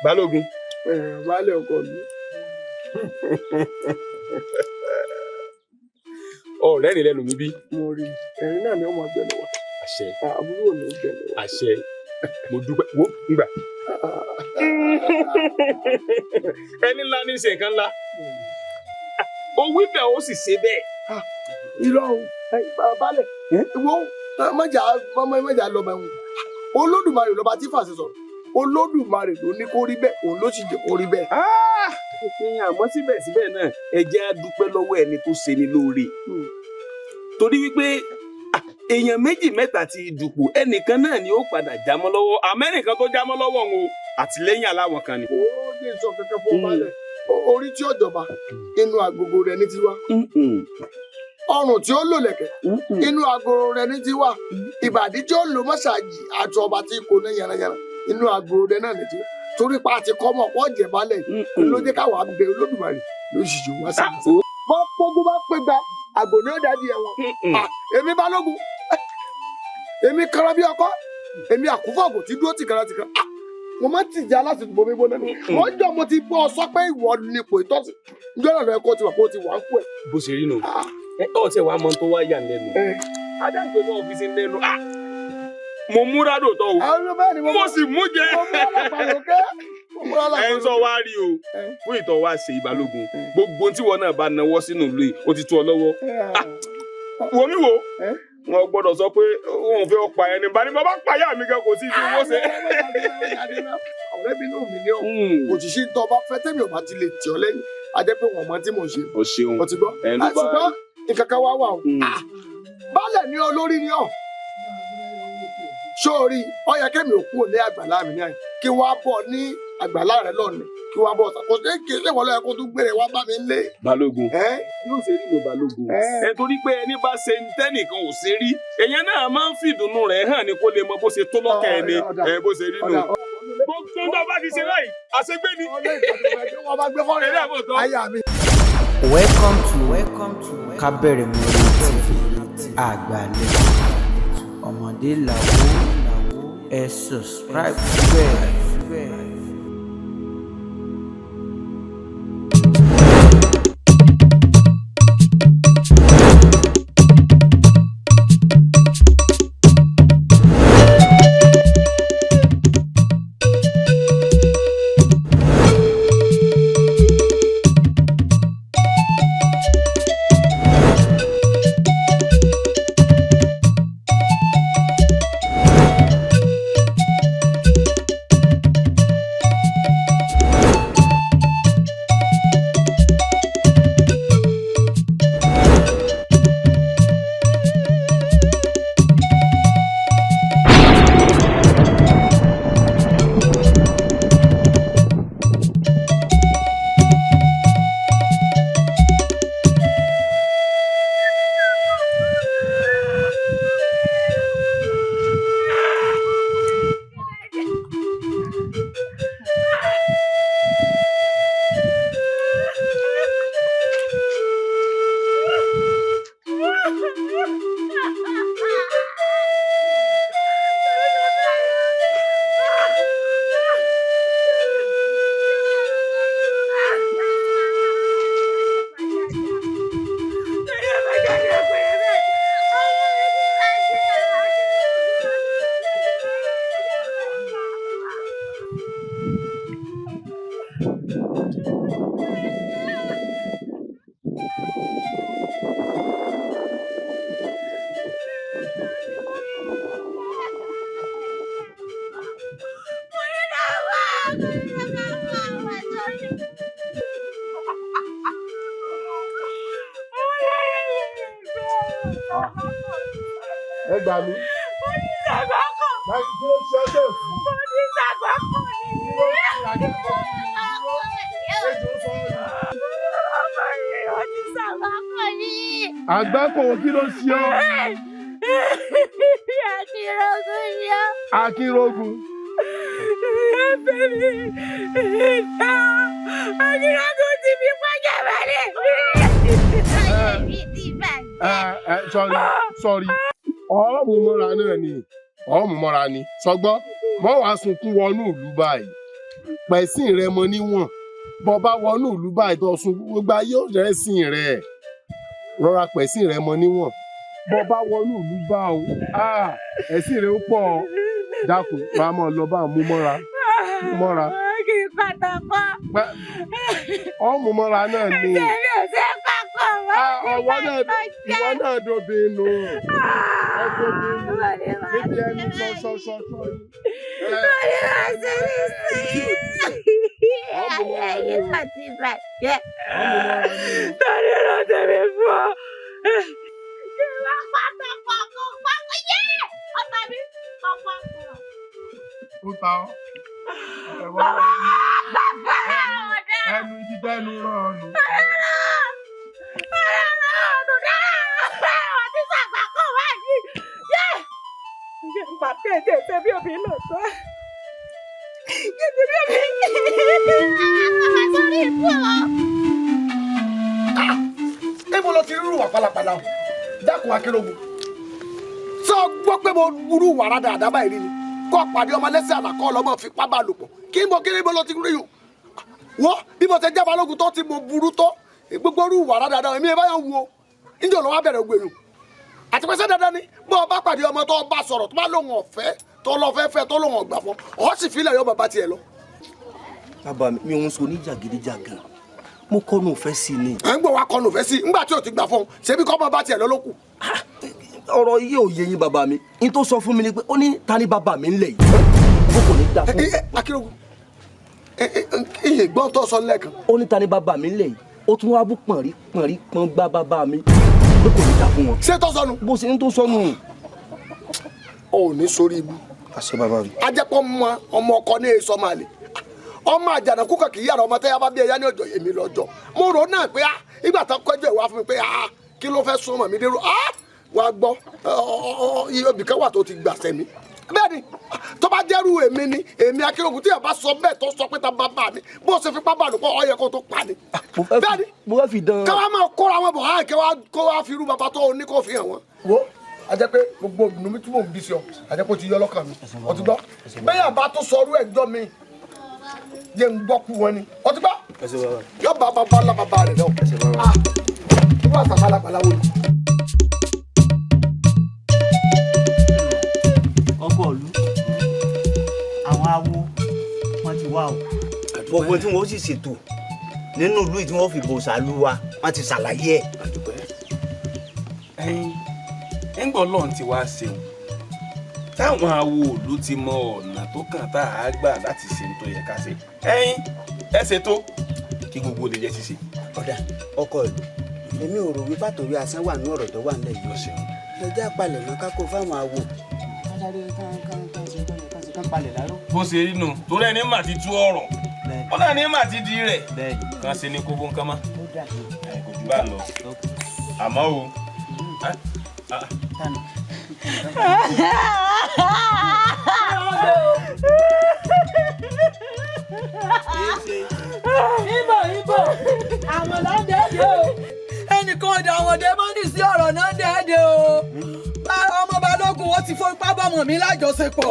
Balógun. Baálé ọkọ mi. Ọ̀rẹ́ rìn lẹ́nu mi bí. Mo rí ẹ̀rín náà ni ó máa gbẹnu wa. Àṣẹ. Àbúrò mi gbẹnu wa. Àṣẹ. Mo dúpẹ́ wo ngbà. Ẹni ńlá ní í ṣe nǹkan ńlá. Ó wí bẹ́ẹ̀ ó sì ṣe bẹ́ẹ̀. Irọ́ o, baálẹ̀, ìwọ mọ̀jà lọ bẹ̀ wọn. Olódùmarè lọ́ba tí fàṣẹ sọ̀rọ̀. Olódùmarè ló ní kó rí bẹ́ẹ̀, òun ló sì jẹ́ kó rí bẹ́ẹ̀. Àmọ́ síbẹ̀síbẹ̀ náà ẹ jẹ́ á dúpẹ́ lọ́wọ́ ẹni tó ṣe ni lóore. Torí wípé èèyàn méjì mẹ́ta ti dùpò, ẹnìkan náà ni ó padà jámọ́ lọ́wọ́. Àmẹ́nìkan tó jámọ́ lọ́wọ́ òun o, àtìlẹ́yìn aláwọ̀ kan ni. Ó ní sọ kankan fún baálẹ̀. Orí tí ó jọba inú agogo rẹ̀ ní tiwa. Ọrùn tí ó lò lẹ̀kẹ̀ inú agogo rẹ̀ ní tiwa. Ìbàdí tí ó lò mọ́ṣáàjì àti ọba tí kò ní yànnàyànnà inú agogo rẹ̀ náà ní tiwa. Torí pa àti kọ́ mọ̀ pọ̀ jẹ̀ balẹ̀ ló jẹ́ káwa bẹ Olódùmarè lóṣìṣì wá sí i. Bọ́ pógún bá pé gba àgbò ní ó dàdí ẹ̀wọ̀n. Èmi Balógun, èmi kanra bí ọkọ, èmi àkúfọ̀gò tí dúró tìkanra tìkanra. Mo máa ń tìjà láti bomi gbóná ni. Wọ́n jọ mo ti bọ́ ọ sọ pé ìwọ nípò ìtọ́sí. Njọ́ náà lọ́ọ́ ẹ̀kọ́ ti wà kó ti wà ń kú ẹ̀. Bó ṣe rí nù. Ẹ ọ̀ tẹ wàá mọ tó wá yà lẹ́nu. Adágbé náà fi sí lẹ́nu. Mo múra dòótọ́ o. Mo sì mú jẹ. Ẹ ń sọ wá rí o. Fún ìtọ́ wa ṣe ìbálògùn. Gbogbo tí wọn náà bá nawọ́ sínú ìlú yìí, ó ti tú ọ lọ́wọ́. Wò mí wò. Wọn gbọ́dọ̀ sọ pé òun fẹ́ pa ẹni bá ní bàbá pàyà mi gan kò sí ibi owó ṣe. Ọ̀rẹ́ mi náà mi ní ọ̀. Òṣìṣẹ́ tó bá fẹ́ tẹ́mi ò bá ti lè tì ọ́ lẹ́yìn. A jẹ́ pé wọ́n mọ tí mò ń ṣe. O ṣeun. O ti gbọ́. Ṣùgbọ́n nǹkan kan wá wà o. Baálẹ̀ ni olórí ni ọ̀. Sórí ó yẹ kẹ́mi ò kúrò ní àgbàlá mi ní àyè. Kí wọ́n á bọ̀ ní àgbàlá rẹ lọ́ọ̀ni. Kí wọ́n á bọ̀ kò sí kí ṣé wọ́n lọ́yẹ kó tún gbére wá bá mi lé. Balógun. Yóò ṣe rí mi Balógun. Ẹ torí pé ẹni bá ṣe tẹ́nìkan ò ṣe rí. Èèyàn náà máa ń fìdùnnú rẹ̀ hàn ní kó lè mọ bó ṣe tó lọ́kàn ẹni. Ẹ bó ṣe rí nù. Gbogbo tó bá ti ṣe báyìí, àṣegbé ni. Wọ́n bá gbé fọ́ọ̀rẹ́ ayé mi. Welcome to Kaberemore TV, àgbàlẹ̀ ọmọdé làwọ̀, ẹ subscribe síbẹ̀. Ẹ gbà mí. Àgbákò kí ló ṣe ọ́? Akínrógun ni ọ́. Akínrógun. Akínrógun ti fi pàjá balẹ̀. Ayé mi ti bàjẹ́. Sorry sorry. Ọ̀ọ́mù mọ́ra náà ni. Ọ̀ọ́mù mọ́ra ni. Sọgbọ́n, mọ́ wàá sunkún wọnú ìlú báyìí. Pẹ̀sìn rẹ mọ níwọ̀n. Bọ́ bá wọnú ìlú báyìí tó sun gbogbo ayé ò rẹ́ sìn rẹ̀. Rọra pẹ̀sìn rẹ mọ níwọ̀n. Bọ́ bá wọnú ìlú bá o, ẹ̀sìn rẹ ó pọ̀. Dákun, máa mọ̀ lọ bá mú mọ́ra. Mú mọ́ra. Kì í pátákó. Ọ mú mọ́ra náà ni. Tẹ̀mí ò ṣe pápọ̀ mọ́. Ọwọ́ náà ìwọ náà dòbí nù. Ọ dòbí nù. Níbi ẹnu sọ́sọ́sọ́ yìí. Lórí máa ṣe ní sí. Ayé yìí mà ti bàjẹ́. Torí ló tẹ̀mí fún ọ. Kí wọ́n pátákó kó pápọ̀ yé! Ọ̀tá mi pápọ̀. Ó ta ọ́. Ẹ̀wọ̀n ẹnu ibi dẹ́nu rán ọ nù. Níbo ló ti rírù wà pálapàla o? Dákun Akérògùn. Sọ gbọ́ pé mo burú wàrà dáadáa báyìí rí ni. Kọ́ pàdé ọmọ lẹ́sẹ̀ àlàkọ́ ọlọ́mọ fipá bá lò pọ̀. Kí mo kí níbo ló ti rí yùn? Wọ́n bí mo ṣe jẹ́ balógun tó ti mo burú tó gbogbo rú wàrà dáadáa èmi ẹ bá yàn wo. Níjọ́ ló wá bẹ̀rẹ̀ gbèrú. Àti pé ṣé dandan ni bọ́ ọ bá pàdé ọmọ tó bá sọ̀rọ̀ tó bá lóun ọ̀fẹ́ tó lọ fẹ́ fẹ́ tó lóun ọ̀gbà fún ọ sì filẹ̀ yọ bàbá tiẹ̀ lọ. Bàbá mi ò ń so oníjàgídíjàgan, mo kọ́nu òfẹ́ sí ni. À ń gbọ́ wa kọ́nu òfẹ́ sí i ńgbà tí o ti gbà fún un ṣebí kọ́ bàbá tiẹ̀ lọ ló kù. Ọ̀rọ̀ yìí ò yé yín bàbá mi, n tó sọ fún mi ni pé ó ní ta ni bàbá mi ń lẹ̀ yìí ó kò ní dà fún mi. Akérògùn iye gbọ́n tó sọ lẹ́ẹ̀kan. Ó ní ta ni bàbá mi ń lẹ̀ yìí, ó tún wá bú pọ̀nrí pọ̀nrí pọ̀n gbá bàbá mi pé kò ní dà fún wọn. Ṣé tó sọnù. Bó ṣe ń tó sọnù. O ò ní sórí ibú. Àṣẹ bàbá mi. Ajẹ́pọ̀ mọ ọmọ ọkọ ní èso máa lè. Ọmọ àjànàkú kan kì í yàrá ọmọ tẹ́yà bá bí ẹyá ní ọjọ́ èmi lọ́jọ́. Mo rò náà pé ìgbà tán kọjọ́ ìwà fún mi pé kí ló fẹ́ sún ọmọ mi dérò wàá gbọ́ ibì kan wà tó ti gbàṣẹ mi. Bẹ́ẹ̀ni tó bá jẹ́rú èmi ni èmi Akérògùn tí yàrá sọ bẹ́ẹ̀ tó sọ pé ta bàbá mi bó ṣe fipá bá lò pọ̀ ó yẹ kó tó pa ni. Bẹ́ẹ̀ni mo fẹ́ fi dán. Káwá máa kóra wọn bọ̀ á kó wá fi irú bàbá tó o ní kó fi hàn wọ́n. Wo a jẹ́ pé gbogbo ìdùnnú mi tí mò ń bí sí ọ a jẹ́ pé o ti yọ lọ́kàn mi o ti gbọ́ bẹ́ẹ̀ bá tó sọ ọrú ẹ̀jọ́ mi jẹ́ ń gbọ́ kú wọn ni o ti gbọ́ yọ bá bàbá ńlá bàbá rẹ̀ lọ. Irú àṣà pálapàla wo ni. Ọkọ ìlú àwọn awo wọn ti wá o. Gbogbo tí wọn sì ṣètò nínú ìlú tí wọn fi bò sàlú wa wọn ti ṣàlàyé ẹ. Ẹ̀yin ńgbọ́ Ọlọ́run ti wá ṣeun táwọn awo ìlú ti mọ ọ̀nà tó kàn tá a gbà láti ṣe tó yẹ ká ṣe. Ẹ̀yin ẹ ṣètò kí gbogbo lè jẹ́ ṣíṣe. Ọ̀dà ọkọ ìlú èmi ò rò wípé àtòrí asán wà ní ọ̀rọ̀ tó wà nílẹ̀ yìí. Ẹ jẹ́ àpalẹ̀mọ́ ká kó fáwọn awo. Bó ṣe rí nu torí ẹni mà ti tú ọ̀rọ̀ ó náà ní mà ti di rẹ̀ kàn ṣe ní kókó nǹkan mọ́ kò jù bá lọ àmọ́ o. Ibo ibo àwọn là ń dẹ́ẹ̀dẹ́ o. Ẹnìkan ọ̀dọ̀ àwọn ọ̀dẹ́ mọ́nì sí ọ̀rọ̀ náà ń dẹ́ẹ̀dẹ́ o. Ọmọ Balógun ó ti fipá bọ́mọ mi lájọṣepọ̀.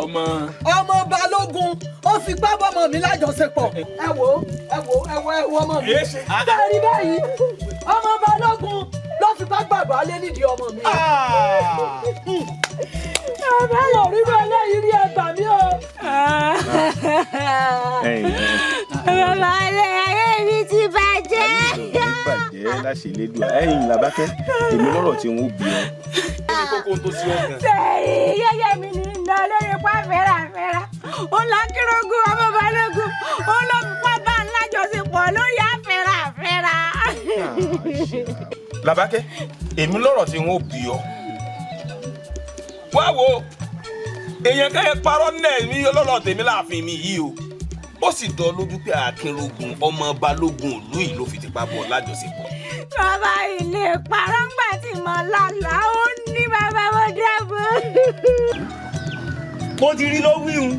Ọmọ Balógun ó fipá bọ́mọ mi lájọṣepọ̀. Ẹ wo ẹ wo ẹ wo ẹ wo ọmọ mi. Sẹ́ẹ̀rí báyìí ọmọ Balógun ló fipá gbàgbọ́ alẹ́ nídìí ọmọ mi. Bàbá yóò rí bá eléyìí rí ẹgbàá mi o. Bàbá ilé ayé mi ti bàjẹ́. Bàjẹ́ láṣẹ Elédùà ẹ̀yin Làbákẹ́ èmi lọ́rọ̀ tí n ó bí ọ. Kí ni kókó tó sí ọkàn? Sẹ́ẹ̀rì yẹ́yẹ́ mi ní iná lórí pa fẹ́rafẹ́ra. Ó lákìrógún ọmọ Balógun. Ó lọ fipá bá ń lájọṣepọ̀ lórí àfẹ́rafẹ́ra. Làbákẹ́ èmi lọ́rọ̀ tí n ó bí ọ. Wá wo èèyàn kan yẹn parọ́ náà mi lọ́rọ̀ tèmi láàfin mi yìí o. Ó sì dán lójú pé Akérògùn ọmọ Balógun ìlú yìí ló fi tipá bọ̀ lájọṣepọ̀. Bàbá ilé parọ́ ńgbà tí mo lálàá ó ní bàbá mo dábọ̀. Mo ti rí ló wíhun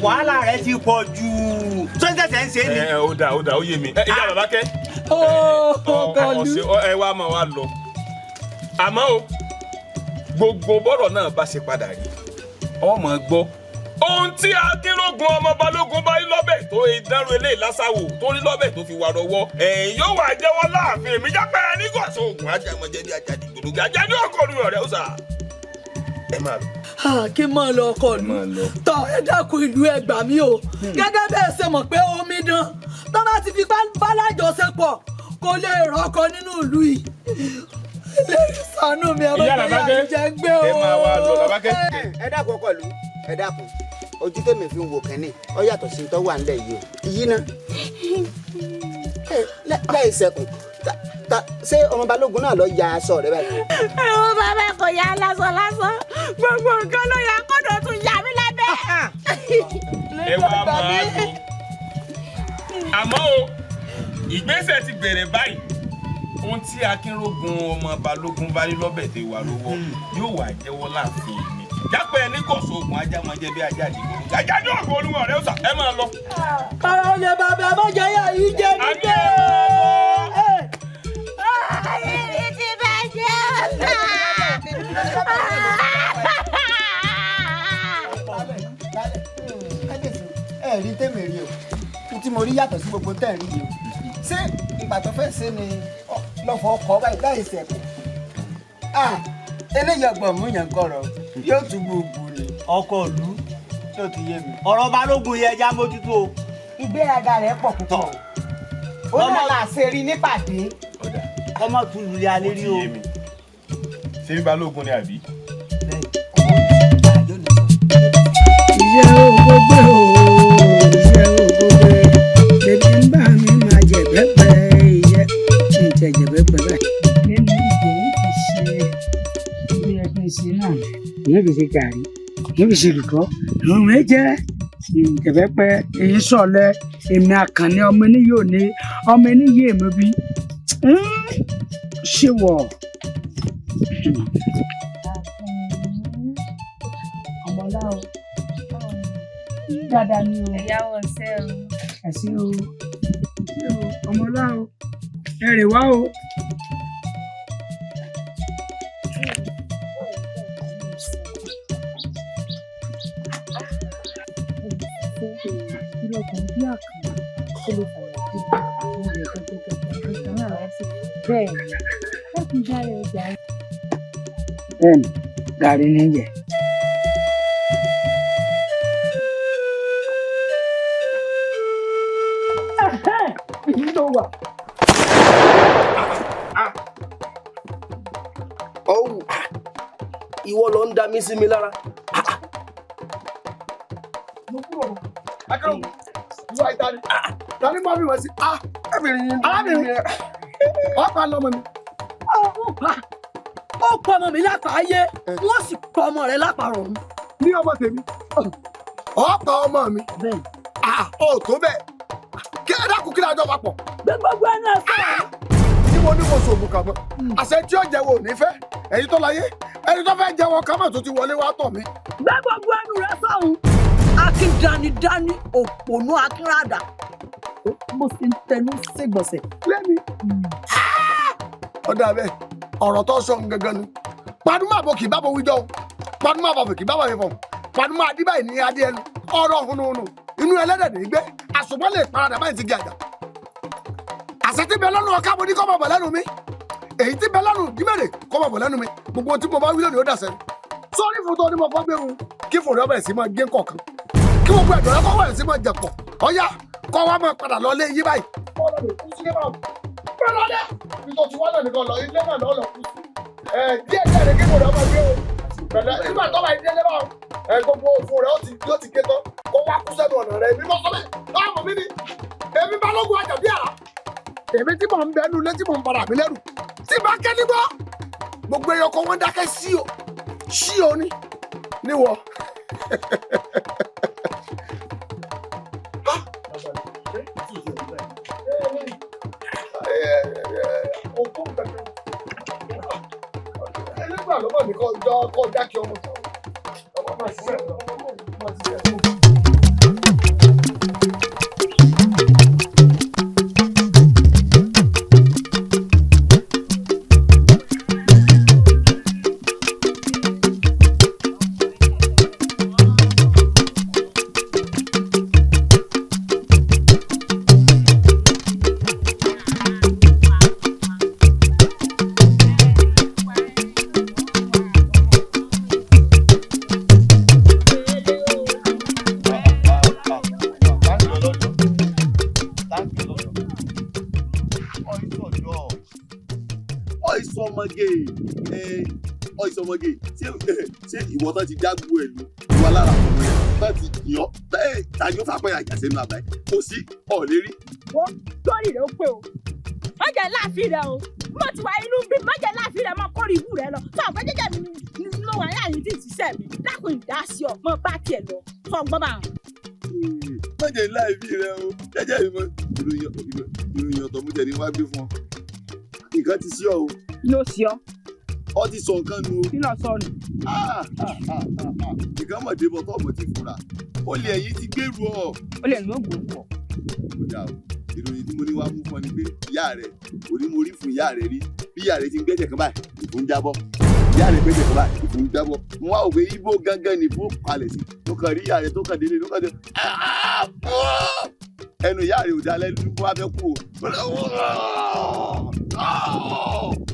wàhálà rẹ ti pọ̀ jù sọ́ńtẹ̀sẹ̀ ń ṣe ni. Ẹ ó dà ó dà ó yé mi ẹ ìyá Làbákẹ́. Ẹ wá máa wá lọ àmọ́ o gbogbo bọ́rọ̀ náà bá ṣe padà rí ọmọ gbọ́ Ohun tí Akínrógun ọmọ Balógun bá rí lọ́bẹ̀ tó ìdánrò eléyìí lásàwò tó rí lọ́bẹ̀ tó fi wà rọwọ́, ẹ̀yìn yóò wá jẹ́wọ́ láàfin èmi jápẹ́ nígọ̀sọ̀ oògùn ajámọ̀jẹ́ bí ajáde gbòdògbò ajáde ọkọ̀ rẹ̀ ó sà. Ẹ máa lọ. Kí n máa lọ ọkọ ìlú tọ, ẹ dákun ìlú, ẹ gbà mí o. Gẹ́gẹ́ bẹ́ẹ̀ ṣe mọ̀ pé omi dán tó bá ti fi bá lájọṣepọ̀ kò lè rọ́kọ nínú ìlú yìí. Lè ṣàánú mi, ẹ má jẹ́ ìyá jẹ́ gbé o. Ẹ máa wá lọ Làbákẹ́. Ẹ dákun ọkọ ìlú, ẹ dákun, ojú tèmi fi ń wo kẹ́ni ó yàtọ̀ sí tó wà nílẹ̀ yìí o. Yìí ná láì sẹ́kùn, ṣé ọmọ Balógun náà lọ ya aṣọ rẹ báyìí? Ẹ̀wọ̀n bàbá kò yá lásán lásán, gbogbo nǹkan ló yà kọ́dọ̀ tún yà mí lábẹ́. Ẹ wá máa lọ. Àmọ́ o, ìgbésẹ̀ ti bẹ̀rẹ̀ báyìí. Ohun tí Akínrógun ọmọ Balógun bá rí lọ́bẹ̀ tó wà lọ́wọ́ yóò wá jẹ́wọ́ láàfin mi. Jápẹ́ ẹni kò sóògùn ajá máa jẹ bí ajá àdìgbò. Ajá ní ògùn olúwa rẹ̀ ó sà, ẹ máa lọ. Kára ó lè bàbá mọ́jà yà yìí jẹ́ nígbẹ́. Ayé mi ti bàjẹ́. Ẹ rí tèmi rí o, tí mo rí yàtọ̀ sí gbogbo tẹ̀ rí yìí o. Ṣé ìgbà tó fẹ́ ṣe ni lọ́fọ̀ ọkọ̀ báyìí láì sẹ̀kù? Eléyìí ọgbọ̀n mú yàn kọ̀rọ̀ yóò tún gbogbo ni. Ọkọ ìlú tó ti yé mi. Ọ̀rọ̀ Balógun yẹ ẹja mójútó o. Ìgbéraga rẹ̀ pọ̀ púpọ̀, ó náà là ṣe rí nípàdé. Ọmọ tún lulẹ̀ alẹ́ rí o. Ṣé bí Balógun ni àbí? Iṣẹ́ ògbógbé o, iṣẹ́ ògbógbé, bébí ń bá mi máa jẹ pẹ́pẹ́, iṣẹ́ ń tẹ jẹ pẹ́pẹ́ báyìí. Nínú ìgbẹ́ fi ṣe bí ẹ fi ṣe náà, ìyẹn fi ṣe gàrí, ìyẹn fi ṣe lùkọ́, ìrùn rẹ jẹ́ ìjẹ̀bẹ́pẹ́, èyí sọ̀lẹ̀, èmi àkànní ọmọ ẹni yóò ní ọmọ ẹni yé mi bí ṣé wọ̀. Ọmọlá o, dáadáa ni o. Ẹ̀yàwó ṣe o. Ẹ̀sìn o, ọmọlá o, ẹ rè wá o. Bẹ́ẹ̀ni, gàrí ní jẹ. Ìlú wà. Ọ̀hún, ìwọ ló ń da mí sí mi lára. Mo kúrò akérò ìwà ìtàní tani máa fi wọ́n sí arábìnrin ọ̀pá lọ́mọ mi. Ó pa ọmọ mi lápá ayé, wọ́n sì pa ọmọ rẹ̀ lápá ọ̀run. Ní ọmọ tèmi, ọ̀pá ọmọ mi, ó tó bẹ́ẹ̀, kí ẹ dákun kí ni àjọ papọ̀. Gbé gbogbo ẹnu ẹ sọ̀rọ̀. Tí mo ní mo sògùn kà mọ́, àṣẹ tí ó jẹ́wọ́ ò ní fẹ́, èyí tó láyé, ẹni tó fẹ́ jẹ́wọ́ kámọ̀ tó ti wọlé wá tọ̀ mí. Gbé gbogbo ẹnu rẹ sọ̀hún. Akíndanidání òpònú akínràdà. Mo sì ń tẹnu ṣègbọ̀nsẹ̀. Lẹ́mi. Ọ̀dà bẹ́ẹ̀, ọ̀rọ̀ tó sọ gangan nu. Padùmọ̀ àbò kì í bábo wíjọ́ o. Padùmọ̀ àbò kì í bábọ̀ fífọ̀. Padùmọ̀ àdíbàyì ní adé ẹnu. Ọ̀rọ̀ hunuhunu. Inú ẹlẹ́dẹ̀ ní gbé. Àṣùgbọ́n lè paradà báyìí ti di àjà. Àṣẹ tí bẹ lọ́nu ọ̀ká mo ní kọ́ mọ̀ bọ̀ lẹ́nu mi. Èyí tí bẹ lọ́nu dímẹ̀rẹ̀ kọ́ mọ̀ bọ̀ lẹ́nu mi. Gbogbo tí mo bá wí lónìí ó dàṣẹ. Sọ́ọ́rí fún tó ní mo fọ́ gbé wọn. Kí fòrè ọbẹ̀ sí máa gé kọ̀ọ̀kan. Kí gbogbo ẹ̀dọ̀ rẹ kọ́ wẹ̀ sí máa jẹ̀pọ̀. Ọ̀yá kọ́ wa máa padà lọ lé yí báyìí. Kọ́ lọ lè kú sílé báwọn. Bẹ́ẹ̀ lọ́lẹ́ ibi tó ti wá náà nìkan lọ ilé náà lọ́ lọ kú sí. Ẹ díẹ̀ díẹ̀ ní kí fòrè ọmọ gbé o. Pẹ̀lẹ́ nígbà tó bá yí délé báwọn. Ẹ gbogbo òfò rẹ̀ ó ti gé tán. Kó wá kú sẹ́nu ọ̀nà rẹ̀. Èmi mọ́ sọ́lẹ̀. Báwo mi ni? Èmi Balógun Àjàbí àrà. Èmi tí mò ń bẹnu ilé tí mò ń bara mi lẹ́rù. Tí bá kẹ́ nígbọ́, gbogbo ẹyọ kan wọ́n dákẹ́ sí o. Sí o ní. Níwọ. Ẹlẹ́gbàá lọ́mọ mi kọ́ jákè ọmọ ọmọ máa ṣiṣẹ́ ọmọ máa ṣiṣẹ́. Ìsọmọge ìsọmọge ṣé ìwọ tán ti dágbó ẹ lu ìwọ lára fún ẹ tán ti yàn ta ni ó fà pẹ́ àjà sínú àbáyé kò sí ọ̀lẹ́ rí. Wo lórí rẹ ó pé o, má jẹ́ láàfin rẹ o, mo ti wà inú bí má jẹ́ láàfin rẹ, mọ kórìí ibú rẹ lọ sọ pé jẹ́jẹ́ mi ni mo wà láàyè tí ì ṣiṣẹ́ mi, dákun ìdásí ọ mọ bá tiẹ̀ lọ sọ gbọ́n bá wọn. Má jẹ́ láàfin rẹ o, jẹ́jẹ́ mi mọ ìròyìn ọ̀tọ̀ mú tẹ̀ ní wá gbé fún ọ, nǹkan ti sí ọ o. Ló sí ọ. Ọ ti sọ nǹkan nu o. Kí ló sọ nù? Nǹkan mọ̀ débọ̀ tó ọmọ ti fura. Ó lè ẹ̀yìn ti gbèrú ọ. Ó lè ní ògùn pọ̀. Ó dà o, ìròyìn tí mo ní wá mú fún ọ ni pé ìyá rẹ, òní mo rí fún ìyá rẹ rí. Bí ìyá rẹ ti ń gbẹ́sẹ̀ kan báyìí, ìfún jábọ́. Ìyá rẹ gbẹ́sẹ̀ kan báyìí, ìfún jábọ́. Mo wá òwe ibo gángan ní fún kalẹ̀ sí. Mo kàn rí ìyá rẹ tó kàn délé ló kàn dé. Ẹnu ìyá rẹ ò dá lẹ́nu kó wá fẹ́ kú o.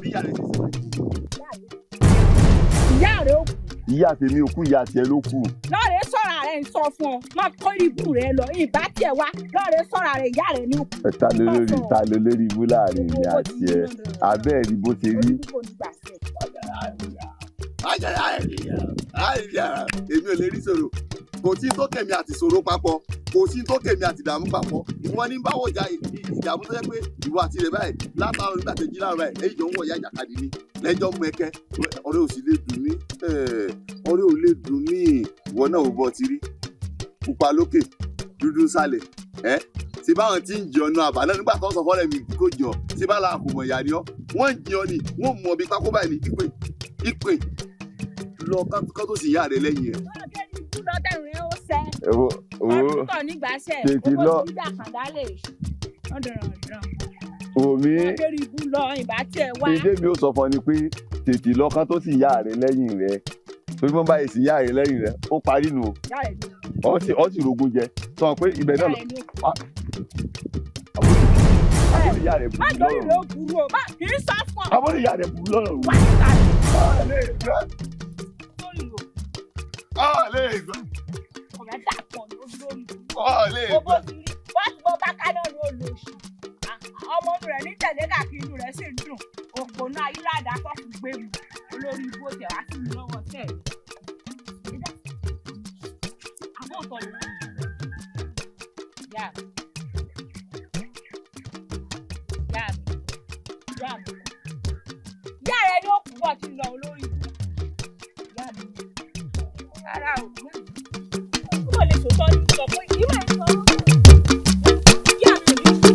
Bí ìyá rẹ ti sọ. Ìyá rẹ ó kú. Ìyá tèmi ò kú, ìyá tiẹ̀ ló kú. Lọ́ọ̀rẹ́ sọ̀rọ̀ rẹ̀ ń sọ fún ọ, má kọ́ ibú rẹ lọ, ìbá tiẹ̀ wá, lọ́ọ̀rẹ́ sọ̀rọ̀ rẹ̀ ìyá rẹ̀ ní òkú. Ta ló lórí ta ló lórí ibú láàrin mi àti ẹ, abẹ́ ẹ̀ rí bó ṣe rí. Èmi ò lè rí sọ̀rọ̀, kò sí tó kẹ̀mí àti sọ̀rọ̀ papọ̀, kò sí tó kẹ̀mí àti ìdààmú papọ̀. Wọ́n ní báwo ja ìdààmú tó jẹ́ pé ìwọ àti rẹ̀ báyìí látàrọ̀ nígbà tẹ́ jí láàárọ̀ báyìí, èyí jọ ń wọ̀ ìyá ìjàkadì ni lẹ́jọ́ mú ẹkẹ́. Ọ̀rẹ́ ò sì lè dùn mí, ọ̀rẹ́ ò lè dùn mí. Ìwọ náà ò bọ́ ti rí pupa lókè dúdú sálẹ̀ ẹ́ ṣé báwọn ti ń jẹ ọ̀nà àbá náà nígbà tó ń sọ fọ́lẹ̀ mi kò jọ ṣé bá la kò mọ̀ ìyá ni ọ́, wọ́n ń jẹ ọ ni wọ́n mú ọ bí pákó báyìí ní ìpè ìpè lọ kán tó sì yá rẹ lẹ́yìn ẹ̀. Tètè lọ. Omi ìdè mi ò sọ fún ọ ni pé tètè lọ kán tó sì yá rẹ lẹ́yìn rẹ, torí wọ́n bá yìí sì yá rẹ lẹ́yìn rẹ ó parí nù o, ọ sì rògùn jẹ sọ pé ibẹ̀ náà lọ. Àbúrò ìyá rẹ̀ burú lọ́rùn. Àbúrò ìyá rẹ̀ burú lọ́rùn. Ọmọ rẹ̀ ní tẹ̀lé káàkiri inú rẹ̀ sì ń dùn. Òpònú ayílàdá fọ́ọ̀kù gbé mi. Olórí ibú ó tẹ̀ wá sí mi lọ́wọ́ tẹ̀. Àbọ̀ ọ̀tọ̀ ni wọ́n ń bọ̀. Ìyá mi. Ìyá mi. Ìyá mi. Ìyá rẹ̀ ni ó kú bọ̀ tí ń lọ olórí ibú. Ìyá mi. Rárá o, ìyá mi. Ó lè sòtọ́ ní sọ pé ìwé ìsọ. Ìyá mi ò ní kú.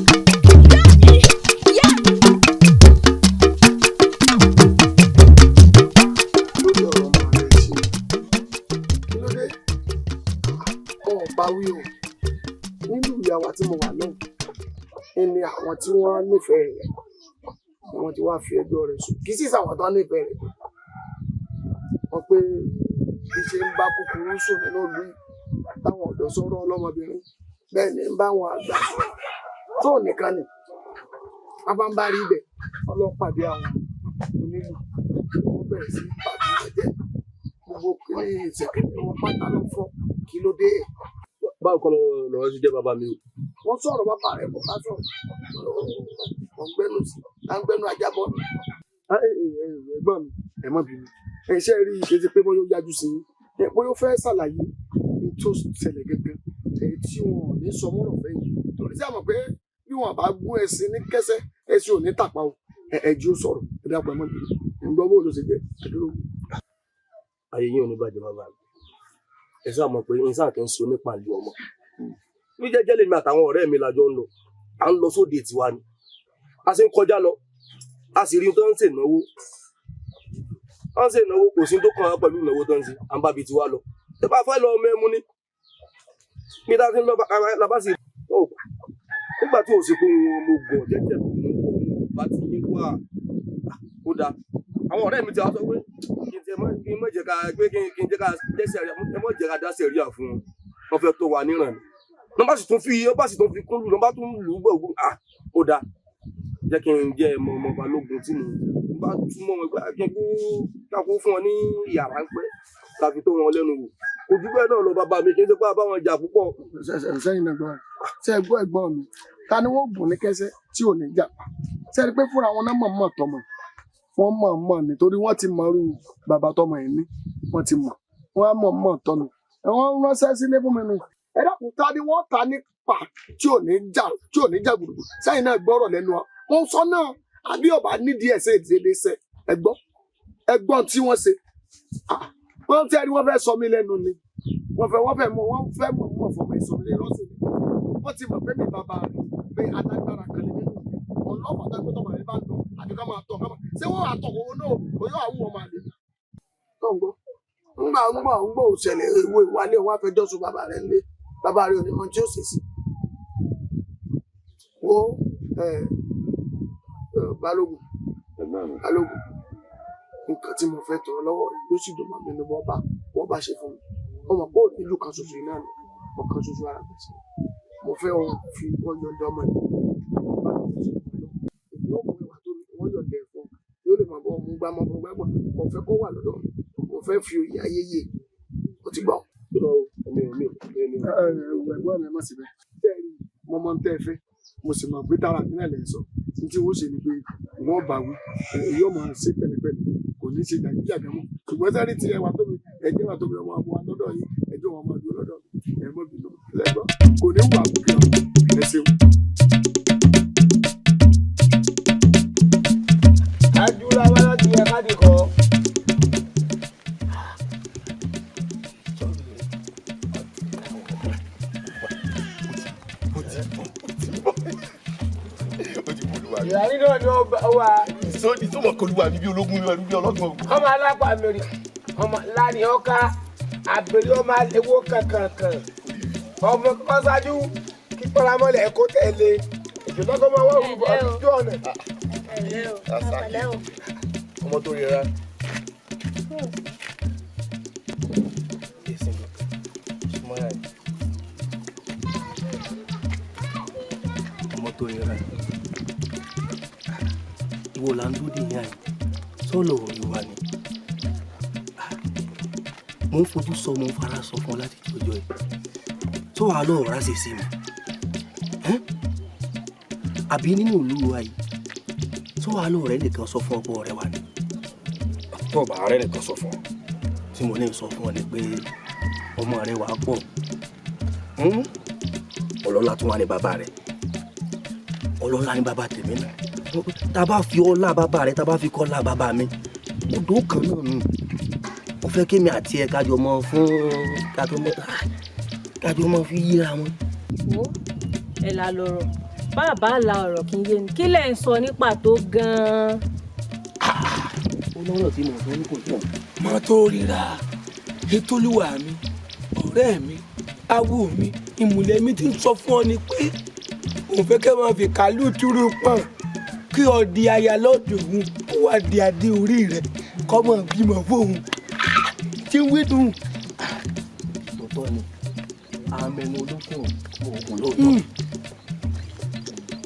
Ìyá mi. Ìyá mi. Lórí ọ̀rọ̀ ọmọ rẹ̀ ṣe kí ló dé ọba wí o, nínú ìyàwó tí mo wà lọ́hùn ní àwọn tí wọ́n nífẹ̀ẹ́ rẹ̀ ni wọ́n ti wá fi ẹjọ́ rẹ̀ sùn, kì í sì sàwọn tán nífẹ̀ẹ́ rẹ̀ wọ́n pé bí ṣe ń bá kúkúrú sùn nínú ìlú yìí táwọn ọ̀dọ́ sọ̀rọ̀ ọlọ́mọbìnrin bẹ́ẹ̀ ni ń bá àwọn àgbà tó nìkan ni wọ́n bá ń bá rí ibẹ̀ ọlọ́pàdé àwọn onílù wọ́n bẹ̀rẹ̀ sí bàbá wọn jẹ́ gbogbo kíní ìṣẹ̀kẹ̀kẹ̀ wọn pátá ló fọ́ kí ló dé. Báwo kọ́ lọ́rọ̀ ṣe jẹ́ bàbá mi o. Wọ́n sọ̀rọ̀ bàbá rẹ̀ kò bá sọ̀rọ̀ ọ̀gbẹ́nu àgbẹ̀nu ajábọ̀. Ẹ̀gbọ́n mi ẹ má bínú, ẹ ṣe rí i kété pé bóyá ó yájú sí i, bóyá ó fẹ́ ṣàlàyé ní tó ṣẹlẹ̀ gẹ́gẹ́ èyí tí wọn ò ní sọ mọ́rọ̀ fẹ́ yìí, torí sí àmọ̀ pé bí wọn bá gún ẹṣin ní kẹsẹ́ ẹṣin ò ní tàpá o. Ẹ jí ó sọ̀rọ̀, ẹ dákun ẹ má bínú, ẹ ń gbọ́ bó ló ṣe jẹ́ àdúró. Ayé yín ò ní bàjẹ́ bàbá mi, ẹ sáà mọ̀ pé n sáà kì í so nípa ìlú ọmọ ní jẹ́jẹ́ lèmi àtàwọn ọ̀rẹ́ mi lájọ ń lọ, à ń lọ sóde tiwa ni a ṣe ń kọjá lọ, a sì rí tó ń ṣe ìnáwó, wọ́n ń ṣe ìnáwó, kò sí tó kàn án pẹ̀lú ìnáwó tó ń ṣe, à ń bá bi tiwa lọ. Ẹ bá fẹ́ lọ ọmọ ẹmu ni mi ta ti ń lọ labá sí nígbà tí ò sí pé mo gọ̀ jẹ́jẹ́ mi mo gọ̀ bá ti yín wá ó dáa. Àwọn ọ̀rẹ́ mi ti wá sọ pé kí n má jẹ́ ká pé kí n jẹ́ ká dẹ́sẹ̀ rí ẹ má jẹ́ ká dásẹ̀ rí à fún wọn, wọ́n fẹ́ tó wa níran ni. Wọ́n bá sì tún fi wọ́n bá sì tún fi kún lù wọ́n bá tún lù ú gbọ̀ngbọ̀n à ó dáa jẹ́ kí n jẹ́ ọmọ ọmọ balógun tí mo bá túmọ̀ wọn kí n kú kákó fún wọn ní yàrá ń pẹ́ ká fi tó wọn lẹ́nu wò. Kò jù bẹ́ẹ̀ náà lọ bàbá mi, kì í ṣe pé a bá wọn jà púpọ̀. Sẹ́yìn náà gbọ́n ṣe é gbọ́ ẹ̀gbọ́n mi, ta ni wọ́n gùn ní kẹsẹ́ tí ò ní jà pa? Ṣe é rí pé fúnra wọn náà mọ̀ mọ̀ tọmọ Wọ́n mọ̀ mọ̀ nítorí wọ́n ti mọ̀rú bàbá tọmọ yìí ní, wọ́n ti mọ̀, wọ́n á mọ̀ mọ̀ tọ́nu. Wọ́n ránṣẹ́ sílé fún mi nù. Ẹ dákun, ta ni wọ́n ta nípa tí ò ní jà, tí ò ní jà gbùdùgbù? Sẹ́yìn náà gbọ́rọ̀ lẹ́nu wa. Wọ́n sọ náà, àbí ọba nídìí ẹ̀ ṣe ìdílé ṣe. Ẹ gbọ́, ẹ gbọ́ tí wọ́n ṣe. Wọ́n tẹ́ ẹni wọ́n fẹ́ sọ mí lẹ́nu ni. Wọ́n fẹ́ mọ̀ fọmọ ìsọ mi lẹ́nu lọ́sẹ̀ ni. Wọ́n ti mọ̀ pé mi bàbá rẹ̀ pé alágbára kan ní nínú mi. Ọlọ́pàá tó gbé tọmọ mi bá ń lọ àbí ká máa tọ̀ ká máa ṣé wọ́n wà tọ̀ owó náà oyún àwọn ọmọ àlè. Tó ń gbọ́. Ńgbà ńgbà ńgbà òṣèlè ewé ìwálé wọn afẹjọ́ sùn bàbá rẹ̀ ńlé. Bàbá rẹ̀ ò ní mọ tí ó ṣe sí. Wo ẹ Balógun, Balógun, nǹkan tí mo fẹ́ tọrọ lọ́wọ́ rẹ̀ ló sì dùn mọ́ mi ní bọ́ bá ṣe fún mi. Ó mọ̀ pé òní ìlú kan ṣoṣo iná ni, ọ̀kan ṣoṣo ara mi sí. Mo fẹ́ ọ fi wọ́n yọ̀ǹda ọmọ yìí. Èmi ó mú ìwà tó ní wọ́n yọ̀ǹda ẹ̀ fún ọ. Yóò lè máa bọ́ ọmú gbá mọ́ gbá gbọ́. Mo fẹ́ kó wà lọ́dọ̀ mi. Mo fẹ́ fi òye ayé yé. O ti gbọ́. Ẹ̀gbọ́n mi, má sì bẹ́ẹ̀. Tẹ́ ẹ rí, mo mọ tẹ́ ẹ fẹ́. Mo sì mọ̀ pé tara mi náà lẹ̀ ń sọ. Ní tí wọ́n ṣe ni pé wọ́n bá wí. Yóò máa ṣe pẹ̀lẹ́pẹ̀lẹ́. Kò ní ṣe jàgídíjàgan mọ́. Ṣùgbọ́n sẹ́rí tí ẹwà tó mi, ẹ̀jẹ̀ wà tó mi ọmọ àbúrò lọ́dọ̀ yín. Ẹjọ́ wọn máa dúró lọ́dọ̀ mi. Ẹ mọ́ bínú. Lẹ́gbọ́n. Kò ní wà bùkẹ́. Ẹ ṣeun. Adúlá wá láti yẹ ká dìkọ. Ìyàrí náà ni ó wà. Sọ́ọ́ni tó mọ̀ kọlu wa mi bí ológun mi bí ọlọ́gbọ̀n. Ọmọ alápá mẹ́rin, ọmọ láàrin ọ̀ka, àgbèrè ọmọ àlewó kankankan. Ọmọ kọ́kọ́ ṣáájú kí pọ́nramọ́lẹ̀ kó tẹ̀lé. Ìjọba kọ́ máa wá òrùbọ̀ ojú ọ̀nà. Ọmọ tó rira. Ọmọ tó rira. Ìwọ là ń dúró dè ní àyè. Sọ́ọ̀lù ìwà ni. Mo ń fojú sọ, mo ń fara sọ fún ọ láti jọjọ ẹ. Tó wàá lọ́ọ̀ rà ṣe sí mi. Àbí nínú ìlú wa yìí, tó wàá lọ́ọ̀ rẹ nìkan sọ fún ọkọ rẹ wà ní. Tó bá rẹ nìkan sọ fún ọ. Tí mo ní sọ fún ọ ni pé ọmọ rẹ wàá pọ̀. Ọlọ́lá tún wà ní bàbá rẹ. Ọlọ́lá ní bàbá tèmi náà. Tá a bá fi ọlá bàbá rẹ, tá a bá fi kọ́ ọlá bàbá mi, odò kan náà nù. Mo fẹ́ kémi àti ẹ kájọ mọ fún kájọ mọ fi yíra wọn. Wo ẹ là lọ̀rọ̀, bàbá la ọ̀rọ̀ kí n yé ni, kí lẹ̀ ń sọ ní pàtó gan-an? Ó lọ́rọ̀ tí mo sọ ní kò tó. Mọ tó ríra ètòlúwà mi, ọ̀rẹ́ mi, awo mi, ìmùlẹ̀ mi ti ń sọ fún ọ ni pé òun fẹ́ kẹ́ máa fi kàlù túrú pọ̀n kí ọ di aya lọ́dọ̀ òun, kó wá di adé orí rẹ̀ kọ́mọ bímọ fóun tí ń wí dùn. Tòótọ́ ni, àmẹnu olókùn oògùn lóòótọ́.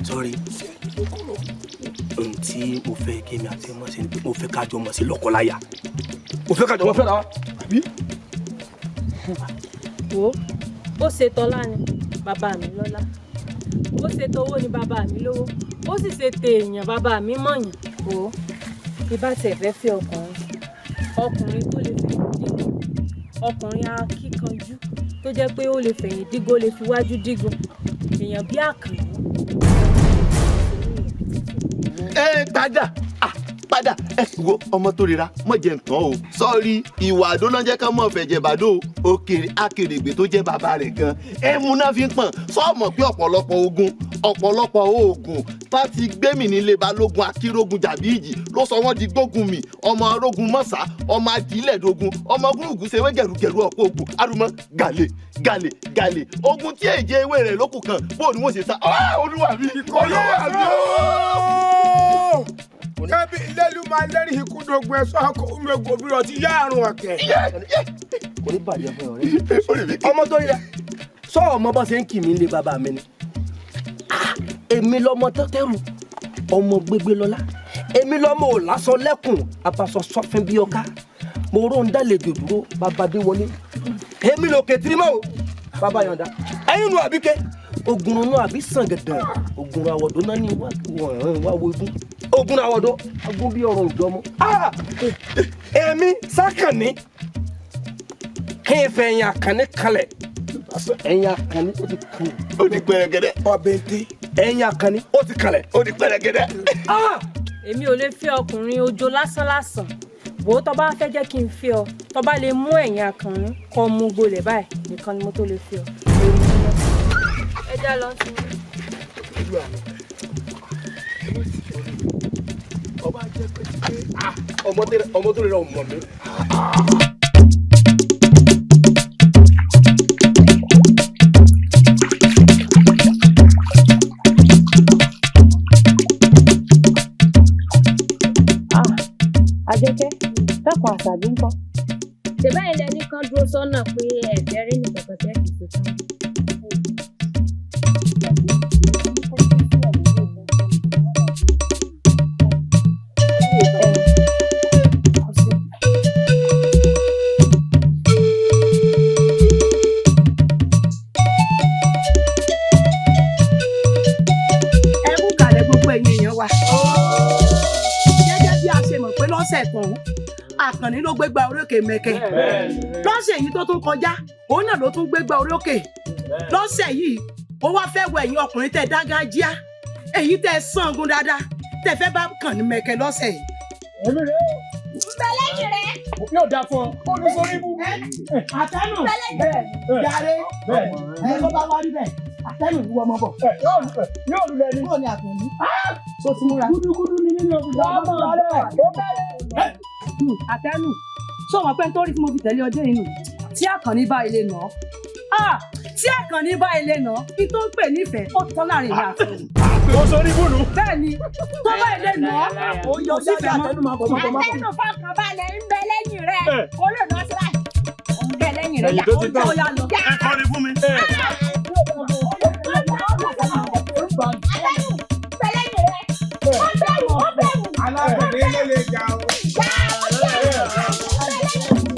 Sọ́rí, ohun tí mo fẹ́ kémi àti ọmọ ṣe ni pé mo fẹ́ kájọ mọ̀ sí lọ́kọláya. Mo fẹ́ kájọ mọ̀ fẹ́ra wa. Àbí? Wo bó ṣe tọ́lá ni bàbá mi lọ́lá, bó ṣe towó ni bàbá mi lówó, bó sì ṣe tèèyàn bàbá mi mọ̀yàn. Wo ibà tẹ̀ fẹ́ fẹ́ ọkùnrin, ọkùnrin tó lè fẹ̀yìn dígun, ọkùnrin akíkanjú tó jẹ́ pé ó lè fẹ̀yìn dígun, ó lè fi wájú dígun, èèyàn bí àkànní. Ẹ padà, padà, ẹ wo ọmọ tó rira mọ jẹ nǹkan o. Sọrí ìwà àdó náà jẹ́ ká mọ̀ fẹ̀jẹ̀ bàdó òkèrè akèrègbè tó jẹ́ bàbá rẹ̀ gan ẹmu náà fi ń pọ̀n. Sọ́ọ̀mọ̀ pé ọ̀pọ̀lọpọ̀ ogun, ọ̀pọ̀lọpọ̀ oògùn tá ti gbẹ́mì nílé Balógun Akírógun jàbí ìjì ló sọ wọ́n di gbógun mi, ọmọ arógun mọ́sá, ọmọ adìlẹ̀dógún, ọmọ gúrùgù ṣe wé gẹ̀rúgẹ̀rú ọ̀pọ̀ ogun arúmọ gàlè gàlè gàlè ogun tí èjì ewé rẹ̀ lókùn kan bó ni wọ́n ṣe sá. Olúwa mi, olúwa mi ooo. Kẹ́bi lẹ́lu máa lẹ́rìí ikú dogun ẹ̀sọ́ akọ omi ogun obìnrin ọtí yá àrùn ọ̀kẹ́. Kò ní bàjẹ́ fún ọ̀rẹ́. Ọmọ tó yẹ sọ ọmọ bá ṣe ń kì mí lé bàbá mi ni. Èmi lọmọ tẹ́tẹ́rù, ọmọ gbégbé lọ́lá, èmi lọmọ ò lásán lẹ́kùn abaṣọ sọfin bí ọká. Mo rò ń dálejò dúró bàbá dé wọlé. Èmi lòkè tìrímọ́ o, bàbá yọ̀ǹda. Ẹ̀yin nu àbíkẹ́, ogun nu àbí sàn gẹ̀dẹ̀, ogun àwọ̀dọ́ náà ni wọ́n wá wo igun. Ogun àwọn ọ̀dọ́ agun bí ọrùn ìjọmọ. Èmi Sákànní kí n fẹ́ ẹ̀yìn àkànní kalẹ̀. Ẹ̀yìn àkànní ó ti kalẹ̀. Ó di pẹrẹgẹdẹ. Ọbẹ̀ ntẹ ẹ̀yìn àkànní ó ti kalẹ̀. Ó di pẹrẹgẹdẹ. Èmi ò lè fẹ́ ọkùnrin ojo lásánlásán. Wò ó, tó bá fẹ́ jẹ́ kí n fẹ́ ọ, tó bá lè mú ẹ̀yìn àkànní kọ́ mú gbolẹ̀ báyìí nìkan ni mo tó lè fẹ́ ọ. Ẹ já lọ sí i. Ọba jẹ́ pé ọmọ tó lè ra ọmọ mi. Àjọkẹ́, dákun àṣàbí ńkọ́. Ṣèbáyìí lẹni kan dúró sọ́nà pé ẹ̀fẹ́ rí nìkan kan tẹ́ fi ṣe tán. Ẹ kú kàlẹ̀ gbogbo ẹ̀yin èèyàn wa. Gẹ́gẹ́ bí a ṣe mọ̀ pé lọ́sẹ̀ tán, Àkànní ló gbégbá orókè mẹ́kẹ́. Lọ́sẹ̀ yìí tó tún kọjá, òun náà ló tún gbégbá orókè. Lọ́sẹ̀ yìí, ó wá fẹ́ wọ ẹ̀yin ọkùnrin tẹ́ dágájíá, èyí tẹ́ sàngun dáadáa, tẹ́ fẹ́ bá Àkànní mẹ́kẹ́ lọ́sẹ̀ yìí. Èmi rèé o. Bẹ́lẹ́yìn rẹ̀. Yóò dáa fún ọ. Ó ní sórí ibú. Àtẹnu bẹ́ẹ̀ jàre ẹ ló bá wá rí bẹ́ẹ̀ àtẹnu ìwọ ọmọ bọ̀. Yóò lulẹ̀ ni. Bó ni Àkànní? Tó ti múra. Gúdúgúdú ni nínú ọ̀gbìn. Ọmọ rẹ̀ ó bẹ̀rẹ̀. Àtẹnu sọ wọn pé nítorí tí mo fi tẹ̀lé ọdẹ inú tí Àkànní bá ilé nà á, tí Àkànní bá ilé nà á, kí tó ń pè nífẹ̀ẹ́ ó tán láàrin ìyá àti òun. Ó sórí ibú nù. Bẹ́ẹ̀ ni, tó bá ilé nà á, ó yọ kò sífẹ̀ẹ́ mọ́. Àtẹnu máa bọ̀ máa bọ̀ máa bọ̀. Àtẹnu fọkàn balẹ̀ ń bẹ lẹ́yìn rẹ̀. Kó lè nà sí báyìí. Ó ń bẹ lẹ́yìn rẹ̀. Ẹ̀yìn tó ti tán. Ó yá lọ. Ẹ kọrin fún mi. Àtẹnu bẹ lẹ́yìn rẹ̀. Ó bẹ̀rù, ó bẹ̀rù. Alákùnrin ló lè jà o. Já, ó bẹ̀rù. Ó bẹ lẹ́yìn rẹ̀.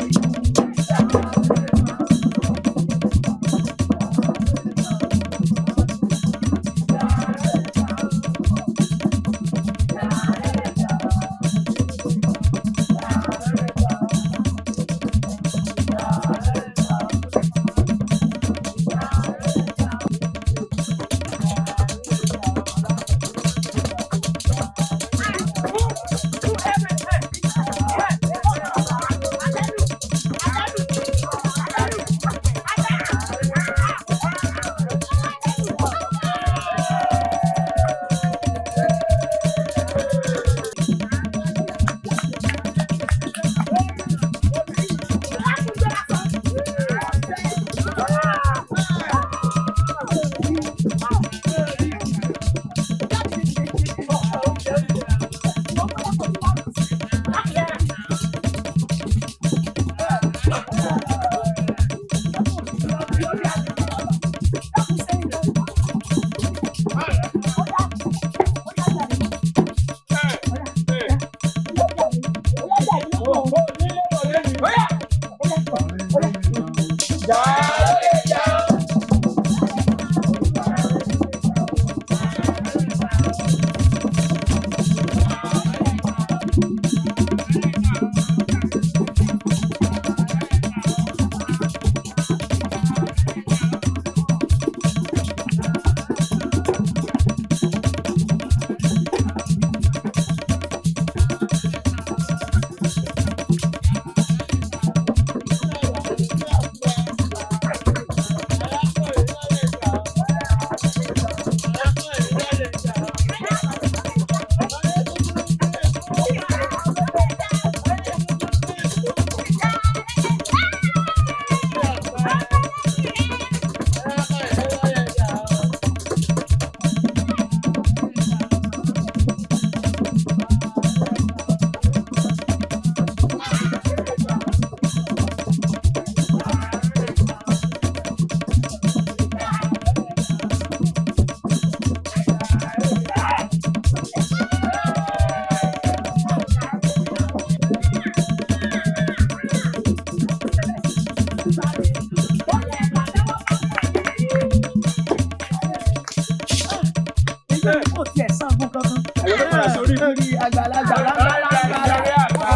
Kò tiẹ̀ sangun kankan. Ẹ̀yọ́ tó padà sórí. Orí àgbàlagbà ráńgbàráńgbà.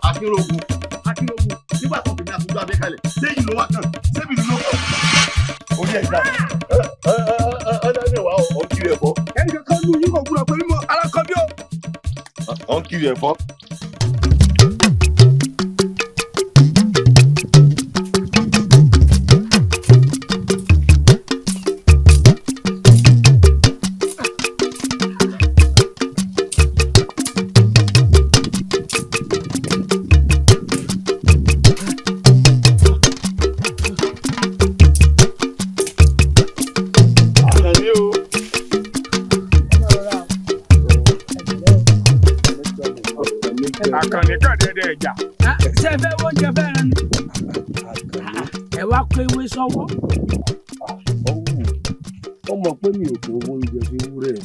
Akínrógun, Akínrógun, nígbà tó fi ní aṣojú abẹ́ kalẹ̀, sẹ́yìn ló wá kàn, sẹ́mi ló kàn. Orí ẹ̀ gbà. Ọ̀dọ́ wa ọ̀ ń kiri ẹ̀fọ́. Ẹnì kankan nù yín kò gbúdọ̀ pé mímọ alákọ̀ọ́bí o. Ọ̀ ń kiri ẹ̀fọ́. Àkànní o. Àkànní kàn dẹ́dẹ́ ẹja. Ṣé ẹ fẹ́ oúnjẹ fẹ́ràn ni? Ẹ wá kó ewé sọ́wọ́. Ó mọ̀ pé mi ò kí ń wo oúnjẹ fi wúrẹ́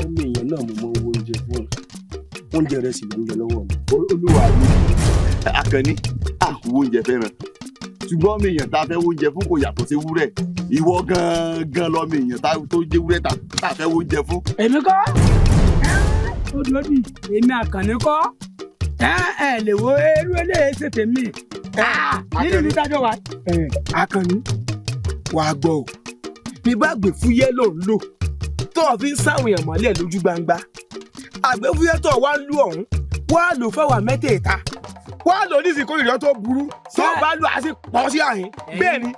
ọmọ èèyàn náà mo mọ owó oúnjẹ fún oúnjẹ rẹ sì ló ń jẹ lọ́wọ́ mi. Olúwa mi. Àkànní, àkúwò oúnjẹ fẹ́ràn. Ṣùgbọ́n ọmọ èèyàn tá a fẹ́ oúnjẹ fún kò yàtọ̀ sí ewúrẹ́. Ìwọ gangan lọmọ èèyàn tó jẹ́ ewúrẹ́ tá a fẹ́ oúnjẹ fún. Èmi kọ́? Odòdì, èmi Àkànní kọ́? Ẹ lè wo eré eléyìí ṣe tèmi. Nínú ìlú tájọ́ wa. Àkànní, wàá gbọ́ o. Bí bá gbè fúyẹ́ ló ń lò tó o fi ń sáwọn èèyàn mọ́lẹ̀ lójú gbangba. Àgbẹ̀fúyẹ́ tó o wá ń lù ọ̀hún, wá lò fáwọn mẹ́tẹ̀ẹ̀ta. Wá lò ní ìsìnkú ìrìn tó burú. Tó o bá lò á sì pọ̀ sí àhín. Bẹ́ẹ̀ ni.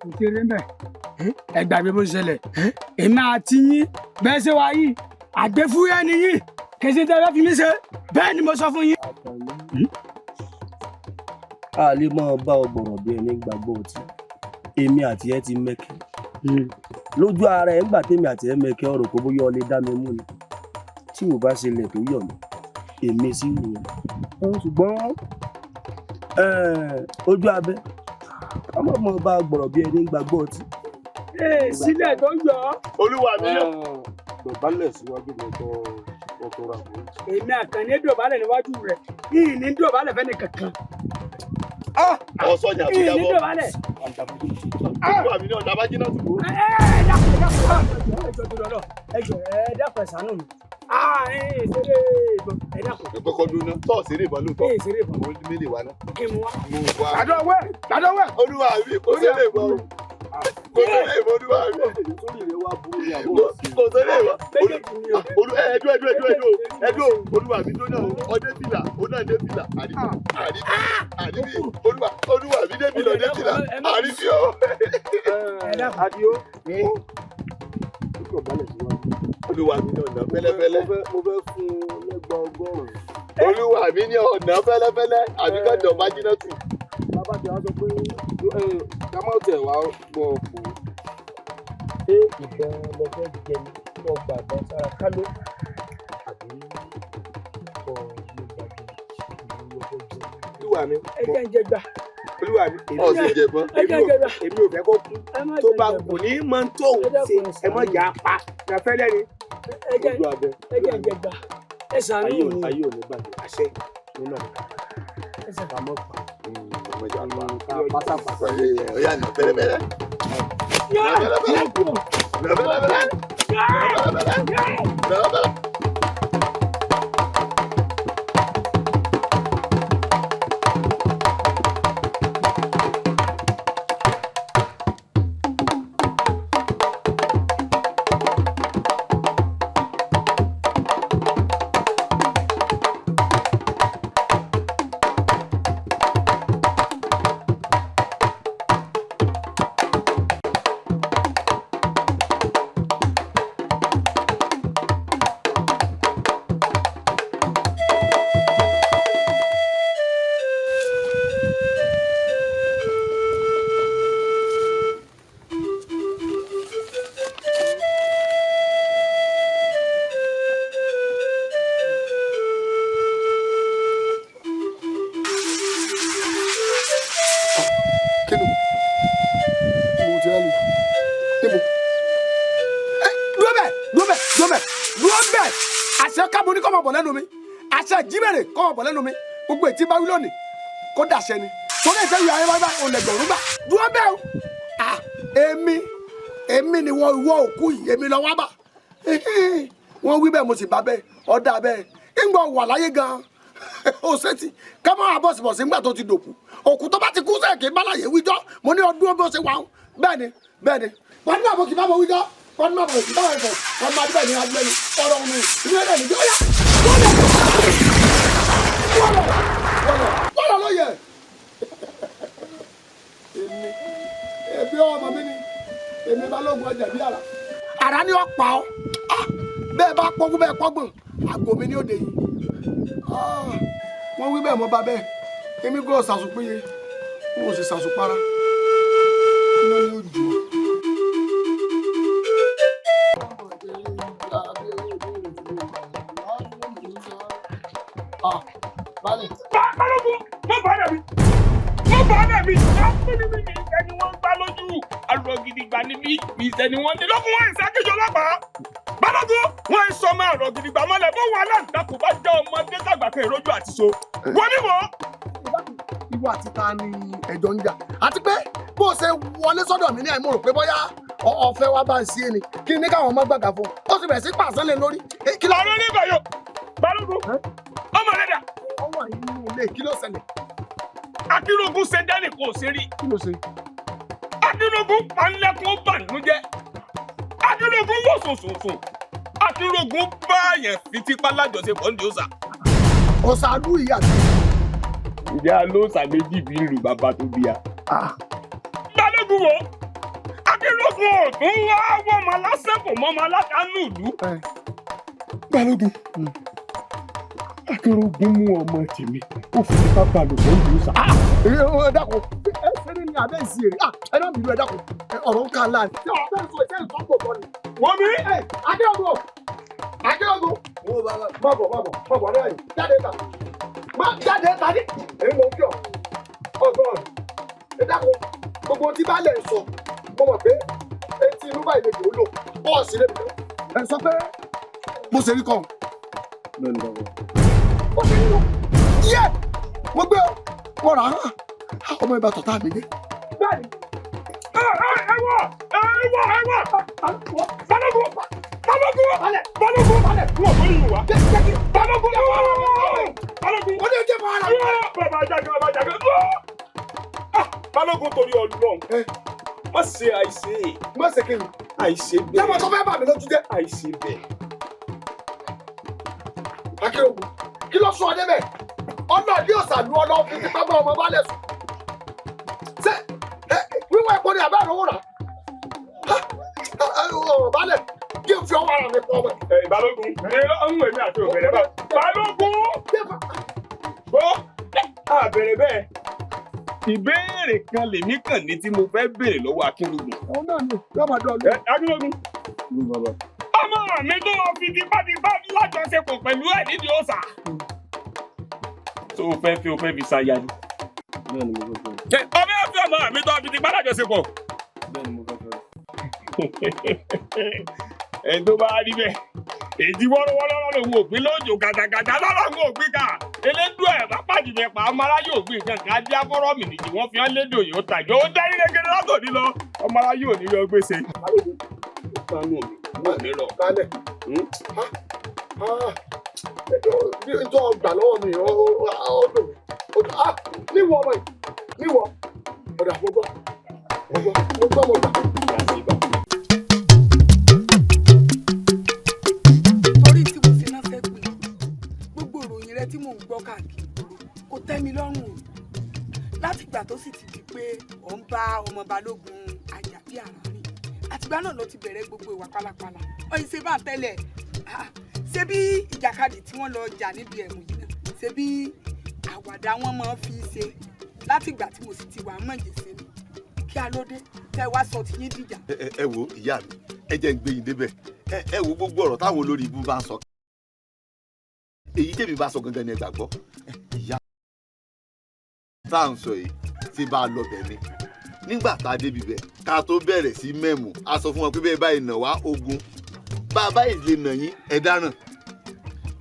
Kò kéré mbẹ̀. Ẹ gbàgbé bó ṣe ṣẹlẹ̀. Èmi àti yín bẹ́ẹ̀ ṣe wá yìí. Àgbẹ̀fúyẹ́ ni yín. Kèsì tẹ́ fẹ́ fi mí ṣe. Bẹ́ẹ̀ ni mo sọ fún yín. A lè máa bá ọ gbọ̀rọ̀ bí ẹni gbàgbọ́ ọtí. Èmi àti ẹ ti mẹ́kẹ́. Lójú ara ẹ̀ ńgbà tèmi àti ẹ mẹ́kẹ́ ọ̀rọ̀ kó bóyá ọ lè dá mi mú ni. Tí ò bá ṣẹlẹ̀ tó yọ̀ mí, èmi sì wù ú. Ṣùgbọ́n ojú abẹ, ọmọ mọ bá gbọ̀rọ̀ bí ẹni gbàgbọ́ ọtí. Ee, sílẹ̀ tó yọ. Olúwa mi yọ. Dọ̀bálẹ̀ síwájú mi tó ọtọ́ra kò. Èmi Àkànní dọ̀bálẹ̀ níwájú rẹ̀. Yìí ní dọ̀bálẹ̀ fẹ́ni kankan. Ọ̀sọ́jà tó Yìí ní jábọ́. dọ̀bálẹ̀. Olúwa mi ní ọ̀dà bá jiná tùkú. Ẹ dákun, ẹ dákun, ẹ jọ̀ọ́ tó lọ. Ẹ jọ̀ọ́, ẹ dákun, ẹ ṣàánú mi. Ẹ ṣeré ìbọn, ẹ dákun. Ẹ kọ́kọ́ dúró ná, tọ́ọ̀ ṣeré ìbọn lóòótọ́. Ẹ ṣeré ìbọn. Mo ní mílì wa ná. Kí n wá. Mo wá. Ládọ̀wẹ́, ládọ̀wẹ́. Olúwa mi kò ṣeré ìbọn o. Kò ṣeré ìbọn olúwa mi. Kò ṣeré ìbọn. Ẹdú ẹdú ẹdú ẹdú ẹdú olúwa mi tó náà ọdẹ fìlà ó náà dé fìlà àríbí àríbí àríbí olúwa olúwa mi dé fìlà ọdẹ fìlà àríbí o. Adio. Dọ̀bálẹ̀ síwájú. Olúwa mi ní ọ̀nà fẹ́lẹ́fẹ́lẹ́. Mo fẹ́ fún un lẹ́gbàá ọgọ́rùn-ún. Olúwa mi ní ọ̀nà fẹ́lẹ́fẹ́lẹ́ àbí ká dọ̀ bá jiná tù. Bàbá tí a sọ pé ká má tẹ̀ wá gbọ́ pò. Ṣé ìbọn lọ fẹ́ jẹ ní kí wọ́n gba ìbọn sára kálọ́? Àbí kọ́ ló gbàgbé ìbọn lọ fẹ́ jẹ? Olúwa mi. Ẹ jẹ́ ń jẹ gbà. Olúwa mi. Ọ̀ sì jẹ bọ́n. Ẹ jẹ́ ń jẹ gbà. Èmi ò fẹ́ kó kú. Tó bá kò ní mọ tó òun ṣe ẹ mọ̀ yà á pa. Nàfẹ́lẹ́ ni. Ẹ jẹ́ Ojú abẹ. ẹ jẹ́ ń jẹ gbà. Ẹ ṣàánú mi. Ayé ò ní bàjẹ́. Àṣẹ. Nínú àná. Ẹ ṣàánú. Ká mọ̀ pa. Ká pátápátá. Ọ̀yá nà fẹ́lẹ́fẹ́lẹ́. Nà fẹ́lẹ́fẹ́lẹ́. Nà fẹ́lẹ́fẹ́lẹ́. Nà fẹ́lẹ́fẹ́lẹ́. Kínú mo ti rálẹ̀ níbo. Dúró bẹ́ẹ̀, dúró bẹ́ẹ̀, dúró bẹ́ẹ̀, dúró bẹ́ẹ̀. máa bọ̀ lẹ́nu mi, àṣẹ ìjímèrè kó máa bọ̀ lẹ́nu mi. Gbogbo ètí bá wí lónìí kó dàṣẹ ni. Torí ìfẹ́ yìí ayé bá olè gbọ̀rún gbà dúró bẹ́ẹ̀ o. Èmi èmi ni wọ́n ìwọ òkú yìí, èmi lọ wá bà. Wọ́n wí bẹ́ẹ̀ mo sì bá bẹ́ẹ̀, ọ̀dà bẹ́ẹ̀. Ńgbà wà láyé gan-an ó ṣètì ká máa bọ̀sibọ̀sì ńgbà tó ti dòkú. Òkú tó bá ti kú sẹ́ẹ̀ kì í bá láyé wíjọ́. Mo ní ọdún bí ó ṣe wà ó. Bẹ́ẹ̀ ni, bẹ́ẹ̀ ni. Wọ́n ní àbò kì í bá bọ̀ wíjọ́. Wọ́n ní àbò kì í bá bọ̀ wíjọ́. Wọ́n ní àbò ní adúlẹ̀ ni ọ̀rọ̀ òun ni ìlú ẹ̀rọ ìjọ yá. Wọ́lọ̀ wọ́lọ̀ wọ́lọ̀ ló yẹ. Èmi èmi ọmọ mi ni èmi Balógun ọjà bí àrà. Àrà ni ó pa ọ́. Bẹ́ẹ̀ bá pọ́gún bẹ́ẹ̀ pọ́gbọ̀n, àgọ́ mi ni ó dé yìí. Wọ́n wí bẹ́ẹ̀ mo bá bẹ́ẹ̀. Èmi kò sàṣùpéye, n ò sì sàṣùpara. Iná ni ó jù ọ́. Balógun, mo bá dẹ̀ mi, mo bá dẹ̀ mi, mi mi ìṣẹ́ ni wọ́n ń gbá lójú, alùpùpù gidigba níbí, mi ìṣẹ́ ni wọ́n ní lọ́kùn wọn ìṣàkíjọ ọlọ́pàá. Balógun, wọ́n ń sọ máa rọ̀ gidigba mọ́lẹ̀ bó wà láǹtakùn bá jẹ́ ọmọdé tàgbà kan ìrójú àti so. Wọ́n ní wọ́n. Ìwọ àti ta ni ẹjọ́ ń jà? Àti pé bó ṣe wọlé sọ́dọ̀ mi ní àìmọ̀ rò pé bóyá ọ̀fẹ́ wa bá ń ṣe é ni kí ní káwọn ọmọ gbàgà fún un. Ó sì bẹ̀rẹ̀ sí pàṣẹ lé lórí. Ọ̀rọ̀ ní ìbàyọ̀, Balógun, ọmọ rẹ̀ dà. Ọwọ́ inú ilé kí ló ṣẹlẹ̀? Akínrógún ṣe dání kò ṣe rí. Kí ló ṣe? Akínrógún panlẹ́kún ó bànújẹ́. Akínrógún wò sùnsùnsùn. Akínrógún bá yẹn fi tipá lájọṣepọ̀ ní òòṣà. Òòṣà àdú ìyá mi. Ìyá lóòṣà méjì bí ìlú bàbá tó bí a. Balógun wo? Akínrógún ò tún wá wọ́n ọmọ lásán kò mọ́ ọmọ alátàánú ìlú. Balógun. Akínrógún mú ọmọ tèmi ó fi tipá bá lò pọ̀ ní òòṣà. Ẹ dákun, ẹ fẹ́rẹ́ ni abẹ́ ìsì èrè, ẹ náà bìrù ẹ dákun, ọ̀rọ̀ ń ka láàrin. Ṣé ọ̀rọ̀ fẹ́ sọ ìṣe ìtọ́gbò kan ni? Wọ́n mi. Akínrógún, Akínrógún, má bọ̀ má bọ̀ má bọ̀ náà yìí, jáde ta, má jáde ta ní. Èmi mò ń kí ọ, ọgbọ́n ẹ dákun, gbogbo tí bá lẹ̀ sọ, mo mọ̀ pé etí inú báyìí lè jò ó lò, ó sì lè bìrù. Ẹ sọ pé mo ṣe rí kọ́. Ó ṣe rí lọ. Yẹ! Mo gbé o, mo rà á. Ọmọ ibà tọ̀tà mi dé. Bẹ́ẹ̀ni. Ẹ wọ ẹ wọ ẹ wọ. Balógun! Balógun! Balógun! Wọ́n ò ní ìwà. Balógun! Balógun! Ó ní ẹjẹ́ fún ara. Bàbá Àjàgẹ́ bàbá Àjàgẹ́. Balógun torí Ọlọ́run. Má ṣe àìṣe. Má ṣe kí ni? Àìṣe bẹ́ẹ̀. Lẹ́mọ̀ tó fẹ́ bà mí lójú jẹ́. Àìṣe bẹ́ẹ̀. Akínrógún, kí ló sún ọ débẹ̀? Ọ̀nà ìdí òsàlù ọlọ́ fi tipá bá ọmọ balẹ̀ sùn. Ṣé wíwọ́ ẹ̀kọ́ ni àbá ìrówó rà? Ọ̀rọ̀ balẹ̀ kí n fi ọwọ́ ara mi pọ̀ ọmọ. Balógun, ẹ ń wèmí àti òbẹ̀rẹ̀ bá. Balógun! Gbọ́ àbẹ̀rẹ̀ bẹ́ẹ̀. Ìbéèrè kan lèmi kàn ní tí mo fẹ́ béèrè lọ́wọ́ Akínrógún. Òun náà ni yóò máa dán lóhùn. Akínrógún. Ọmọ mi tó lọ fi tipátipá lájọṣepọ̀ pẹ̀lú ẹ̀ nídìí òòṣà. Tó o fẹ́ fi o fẹ́ fi ṣaya ni. Bẹ́ẹ̀ni mo fẹ́ fẹ́. Ọmọ ẹ̀ fi ọmọ mi tó fi tipá lájọṣepọ̀. Bẹ́ẹ̀ni mo fẹ́ fẹ́. Ẹni tó bá rí bẹ́ẹ̀, èyí wọ́rọ́wọ́rọ́ lòun òpin lójó gàdàgàdà lọ́lọ́run òpin ká. Elédùn ẹ̀ bá pàjùmẹ̀ pa ọmọ aráyé ògbìn kankan adé afọ́rọ́ mi nìyí wọ́n fi hàn lédò yìí ó tàjọ́ ó dá ilé gẹ́gẹ́ látòní lọ. Ọmọ aráyé ò ní yọ gbèsè. Balẹ̀. Ntọ́ gbà lọ́wọ́ mi, ó dùn mí. Níwọ̀ ọmọ yìí, níwọ̀. Ọ̀dà mo gbọ́, mo gbọ́, mo gbọ́, mo gbà. Torí tí mo ṣe náà fẹ́ pè é, gbogbo ìròyìn rẹ tí mò ń gbọ́ káàkiri kò tẹ́ mi lọ́rùn o. Látìgbà tó sì ti di pé ò ń bá ọmọ Balógun Àjàbí àrà rìn, àtìgbà náà ló ti bẹ̀rẹ̀ gbogbo ìwà pálapàla. Ọyìn ṣe bá ń tẹ́lẹ̀, ṣé bí ìjàkadì tí wọ́n lọ jà níbi ẹ̀mú yìí náà, ṣé bí àwàdà wọn máa fi ṣe látìgbà tí mo sì ti wà mọ̀jẹ̀sẹ̀ ni. Kí a ló dé tẹ́ wá sọ ti yín dìjà. Ẹ wo ìyá mi, ẹ jẹ́ ń gbé yín débẹ̀. Ẹ wo gbogbo ọ̀rọ̀ táwọn olórí ibú bá ń sọ. Èyí tèmi bá sọ gangan ni ẹ gbàgbọ́. Ìyá tá à ń sọ yìí ti bá a lọ bẹ̀ ni. Nígbà tá a débi bẹ̀ ká tó bẹ̀rẹ̀ sí mẹ́mù, a sọ fún wọn pé bẹ́ẹ̀ báyìí nà wá ogun. Bá a báyìí lè nà yín, ẹ dáràn.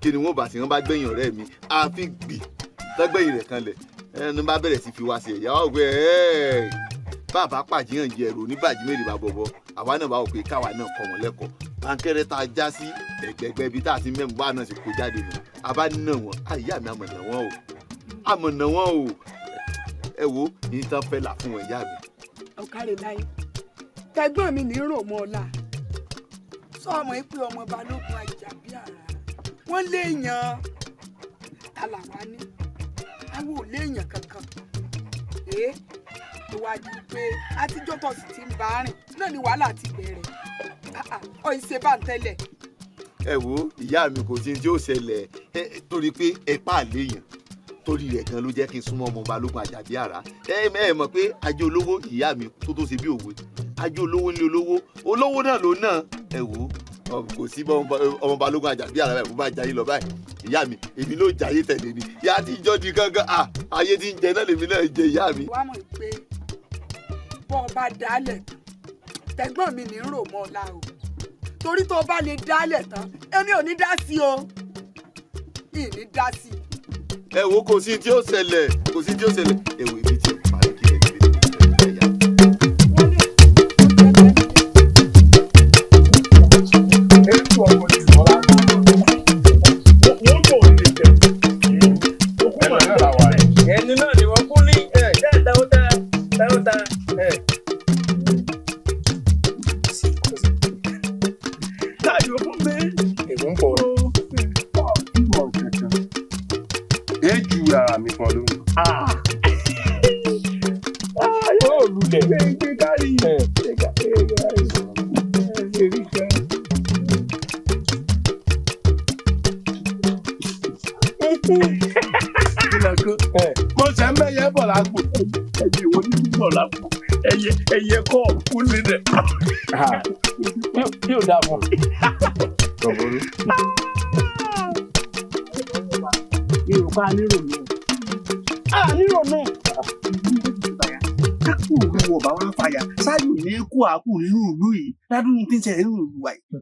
Kí ni wọ́n bá sí, wọ́n bá gbẹ̀yìn ọ̀rẹ́ mi àfi gbì tọ́gbẹ̀yìn rẹ̀ kanlẹ̀, ẹnu bá bẹ̀rẹ̀ sí fi wá sí ẹ̀yà wá pé bàbá pàjíyàn jẹ ẹ̀rọ oníbàjí mẹ́rin bá bọ̀bọ̀, àwa náà bá wò pé káwa náà kọ́ wọn lẹ́kọ̀ọ́. Pankẹ́rẹ́ tá a já sí ẹ̀gbẹ́gbẹ́ ibi tá a ti mẹ́mu bá náà sì kó jáde nù, a bá nà wọ́n. Àyà mi àmọ̀nà wọn o, àmọ̀nà wọn o. Ẹ wo yìí tán fẹ́ là fún wọn, ìyá mi. Ọ̀kàrẹ̀ láyé tẹ̀gbọ́n mi ní rò mọ́ ọ̀la sọ ọmọ yìí pé ọmọ Balógun Àjàbí Àrà wọ́n léèyàn tàlàwá ní àwọn ò léèyàn kankan. Èé tó wá di pé àtijọ́ tó sì ti ń bá rìn náà ni wàhálà ti bẹ̀rẹ̀, ọ̀ ìṣe bá ń tẹ́lẹ̀. Ẹ wo ìyá mi, kò sí tí ó ṣẹlẹ̀ torí pé ẹ pa àléèyàn torí rẹ̀ gan ló jẹ́ kí n súnmọ́ ọmọ Balógun Àjàbí Àrà. Ẹ mọ̀ pé ajé olówó ìyá mi tó ṣe bí òwe, ajé olówó ní olówó, olówó náà ló náà. Ẹ wo kò sí ọmọ Balógun Àjàbí Àrà báyìí, mo bá jayé lọ báyìí ìyá mi, èmi ló jayé tẹ̀lé ni ìyá tí ìjọ di gángan, ayé tí ń jẹ náà lèmi náà jẹ ìyá mi. Wàá mọ̀ pé bọ́ ọ bá dálẹ̀ tẹ̀gbọ́n mi ní rò mọ́ ọ̀la o, torí tó o bá lè dálẹ̀ tán èmi ò ní dá sí o, mi ní dá sí i. Ẹ wo kò sí tí ó ṣẹlẹ̀, kò sí tí ó ṣẹlẹ̀. Ẹ wo ibi tí ó parí kí ẹ gbé ẹ yá. Ẹni náà ni wọ́n kún ní táwọ́tá táwọ́tá. Táyọ̀ fún mi. Èrò ń pọ̀ ẹ ju ara mi kan lónìí. Yóò lulẹ̀. Gbé kárí. Mo ṣe ń bẹ́yẹ bọ̀ lápò. Ẹyẹ ìwọ ní bọ̀ lápò. Ẹyẹ kọ́ ọ̀kú nílẹ̀. Yóò dáa fún. Mi ò pa nírònú. A nírònú. Kákù ìlú ọba wa fàyà ṣáàyò ní kó àákù nínú ìlú yìí ládùúgbò tí ń ṣẹlẹ̀ nínú ìlú wa yìí.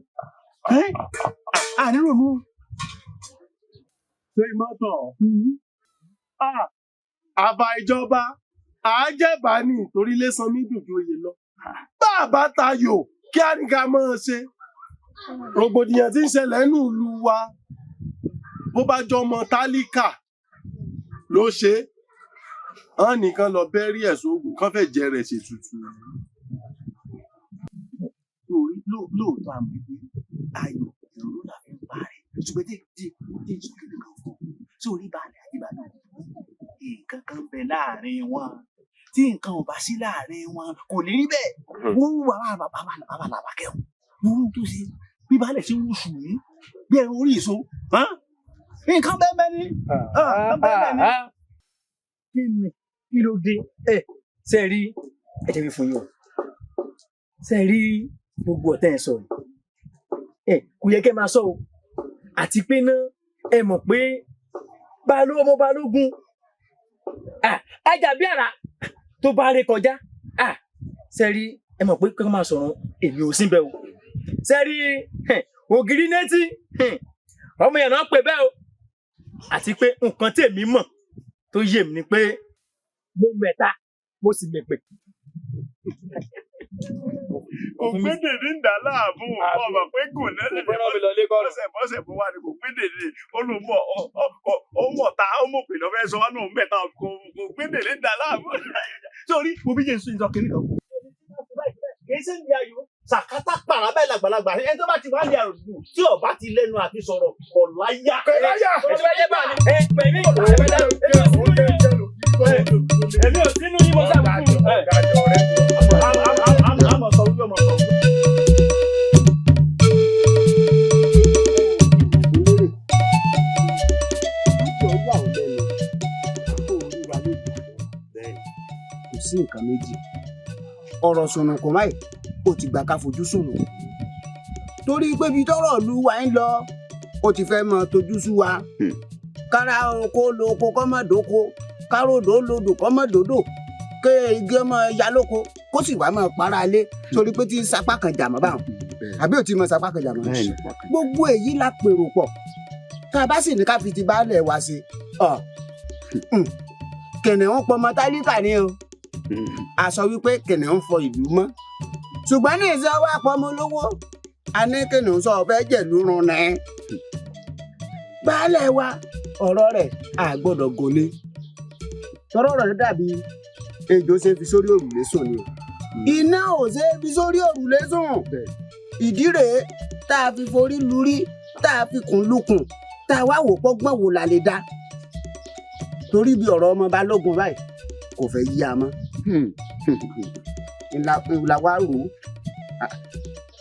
A nírònú. Ṣé mọ́tò? Àbá ìjọba àájẹ̀bá ní torí lẹ́sàn mí dùn ju oyè lọ. Bàbá tayò kí á ní ká máa ṣe. Rògbòdìyàn tí ń ṣẹlẹ̀ nínú ìlú wa, bó bá jọmọ tálíkà ló ṣe é nìkan lọ bẹ́rí ẹ̀sùn ogun kán fẹ́ jẹ rẹ̀ ṣètùtù. Lóòótọ́ àmọ́ ìwé ayò ìrònú là fi ń pa rẹ̀, ṣùgbọ́n tí tí sókè nìkan fún sórí balẹ̀ àti Balógun nǹkan kan bẹ láàrin wọn, tí nǹkan ò bá sí láàrin wọn kò ní rí bẹ́ẹ̀. Wọ́n wú bàbá bàbá làbàkẹ́ wọ́n wú tó ṣe bí balẹ̀ ṣe wú sùn yìí bí ẹran orí èso nǹkan bẹ́ẹ̀ bẹ́ẹ̀ ni. Kí ni kí ló dé? Ẹ ṣe rí, ẹ jẹ́ mi fún yín o. Ṣe rí gbogbo ọ̀tẹ̀ ẹ̀ sọ yìí, ẹ kò yẹ kẹ́ máa sọ o. Àti pé náà ẹ mọ̀ pé ọmọ Balógun Àjàbí Àrà tó bá ré kọjá, ṣe rí ẹ mọ̀ pé kí wọ́n máa sọ̀rọ̀ èmi ò sí bẹ́ẹ̀ o. Ṣe rí ògiri létí ọmọ yẹn náà pè bẹ́ẹ̀ o. Àti pé nǹkan tèmi mọ̀ tó yé mi ni pé mo mẹ̀ta mo sì mẹ̀pẹ̀. Ògbédè ní ń dà láàmú, ọmọ pé kò lẹ́sẹ̀ bọ́sẹ̀ bọ́sẹ̀ bó wà ní kò gbédè ní olùmọ̀ ó mọ̀ ta ó mọ̀ pé lọ́fẹ́ sọ wá náà mẹ́ta kò gbédè ní ń dà láàmú. Sórí mo bí Jésù ìjọ kìnìún kan. Kì í ṣe ń di ayò sàkátà pàrà bẹ́ẹ̀ làgbàlagbà ẹni tó bá ti wá ní àrùn tí ọba ti lẹ́nu àti sọ̀rọ̀ kọ̀ láyà. Kọ̀ láyà. Ẹ ti fẹ́ jẹ́ báà ní. Ẹ pè mí. Èmi ò sínú yín mo sábà fún un. Àmọ̀ sọ wípé ọmọ sọ wípé. Kò sí nǹkan méjì, ọ̀rọ̀ sùnùkùn báyìí ó ti gbà ká fojú sùnùkùn, torí pé ibi tọ́rọ̀ ìlú wa ń lọ ó ti fẹ́ mọ tójú sú wa. Kára oko lo oko kọ́ mọ́ dóko, káródò lodò kọ́ mọ́ dòdò, ké igi ọmọ ya lóko kó sì wá mọ́ para lé, torí pé tí ń sapá kan jà mọ́ báwọn àbí ò ti mọ sapá kan jà mọ́. Gbogbo èyí la pèrò pọ̀ Tá a bá sì ní ká fi ti baálẹ̀ wa ṣe, kìnìún pọmọ tálíkà ni o. A sọ wípé kìnìún fọ ìlú mọ́, ṣùgbọ́n ní ìṣe ọwọ́ àpọ̀mọ olówó a ní kìnìún sọ ọ̀fẹ́ jẹ̀lú run ní. Baálẹ̀ wa ọ̀rọ̀ rẹ̀ a gbọ́dọ̀ gòlé. Tọ́rọ̀ rẹ̀ dàbí ejò ṣe fi sórí òrùlé sùn ni o. Iná ò ṣe fi sórí òrùlé sùn. Ìdí rèé tá a fi forí lurí, tá a fi kùn lukùn, tá a wá wò pọ́gbọ́n wò la lè dá. Torí bí ọ̀rọ̀ ọmọ Balógun báyìí kò fẹ́ yí a mọ́. Ńlá wa rò ó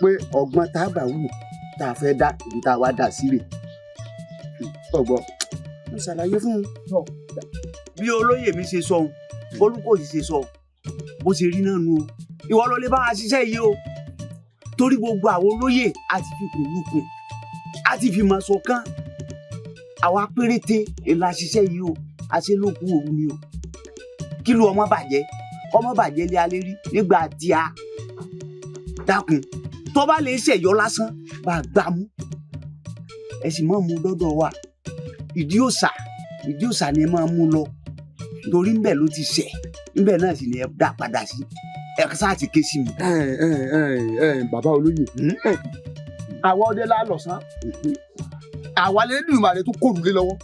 pé ọgbọ́n tá a bá wù tá a fẹ́ dá ibi tá a wá dà sí rè. Ọ̀gbọ́n mo ṣàlàyé fún un. Bí olóyè mi ṣe sọ ohun, Olúkòsì ṣe sọ, bó ṣe rí náà nu o. Ìwọ ló lè bá wa ṣiṣẹ́ yìí o. Torí gbogbo àwọn olóyè a ti fi kùn lukùn, a ti fi mọ̀ ṣọ̀kan. Àwa péréte la ṣiṣẹ́ yìí o, a ṣe ló kú òru ni o. Kí ló ọmọ bàjẹ́? Ọmọ bàjẹ́ lé alẹ́ rí nígbà tí a dákun. Tó bá lè ṣẹ̀yọ́ lásán, bá a gbá mú. Ẹ sì máa mú dọ́dọ̀ wa. Ìdí òòṣà ni ẹ máa mú lọ. Torí ńbẹ̀ ló ti ṣẹ̀, ńbẹ̀ náà sì ni ẹ dá padà sí. Ẹ sáà ti ké sí mi. Bàbá olóyè, àwa ọdẹ la lọ̀sán, àwa lẹ́dùnmarè tó kòrò lé lọ́wọ́.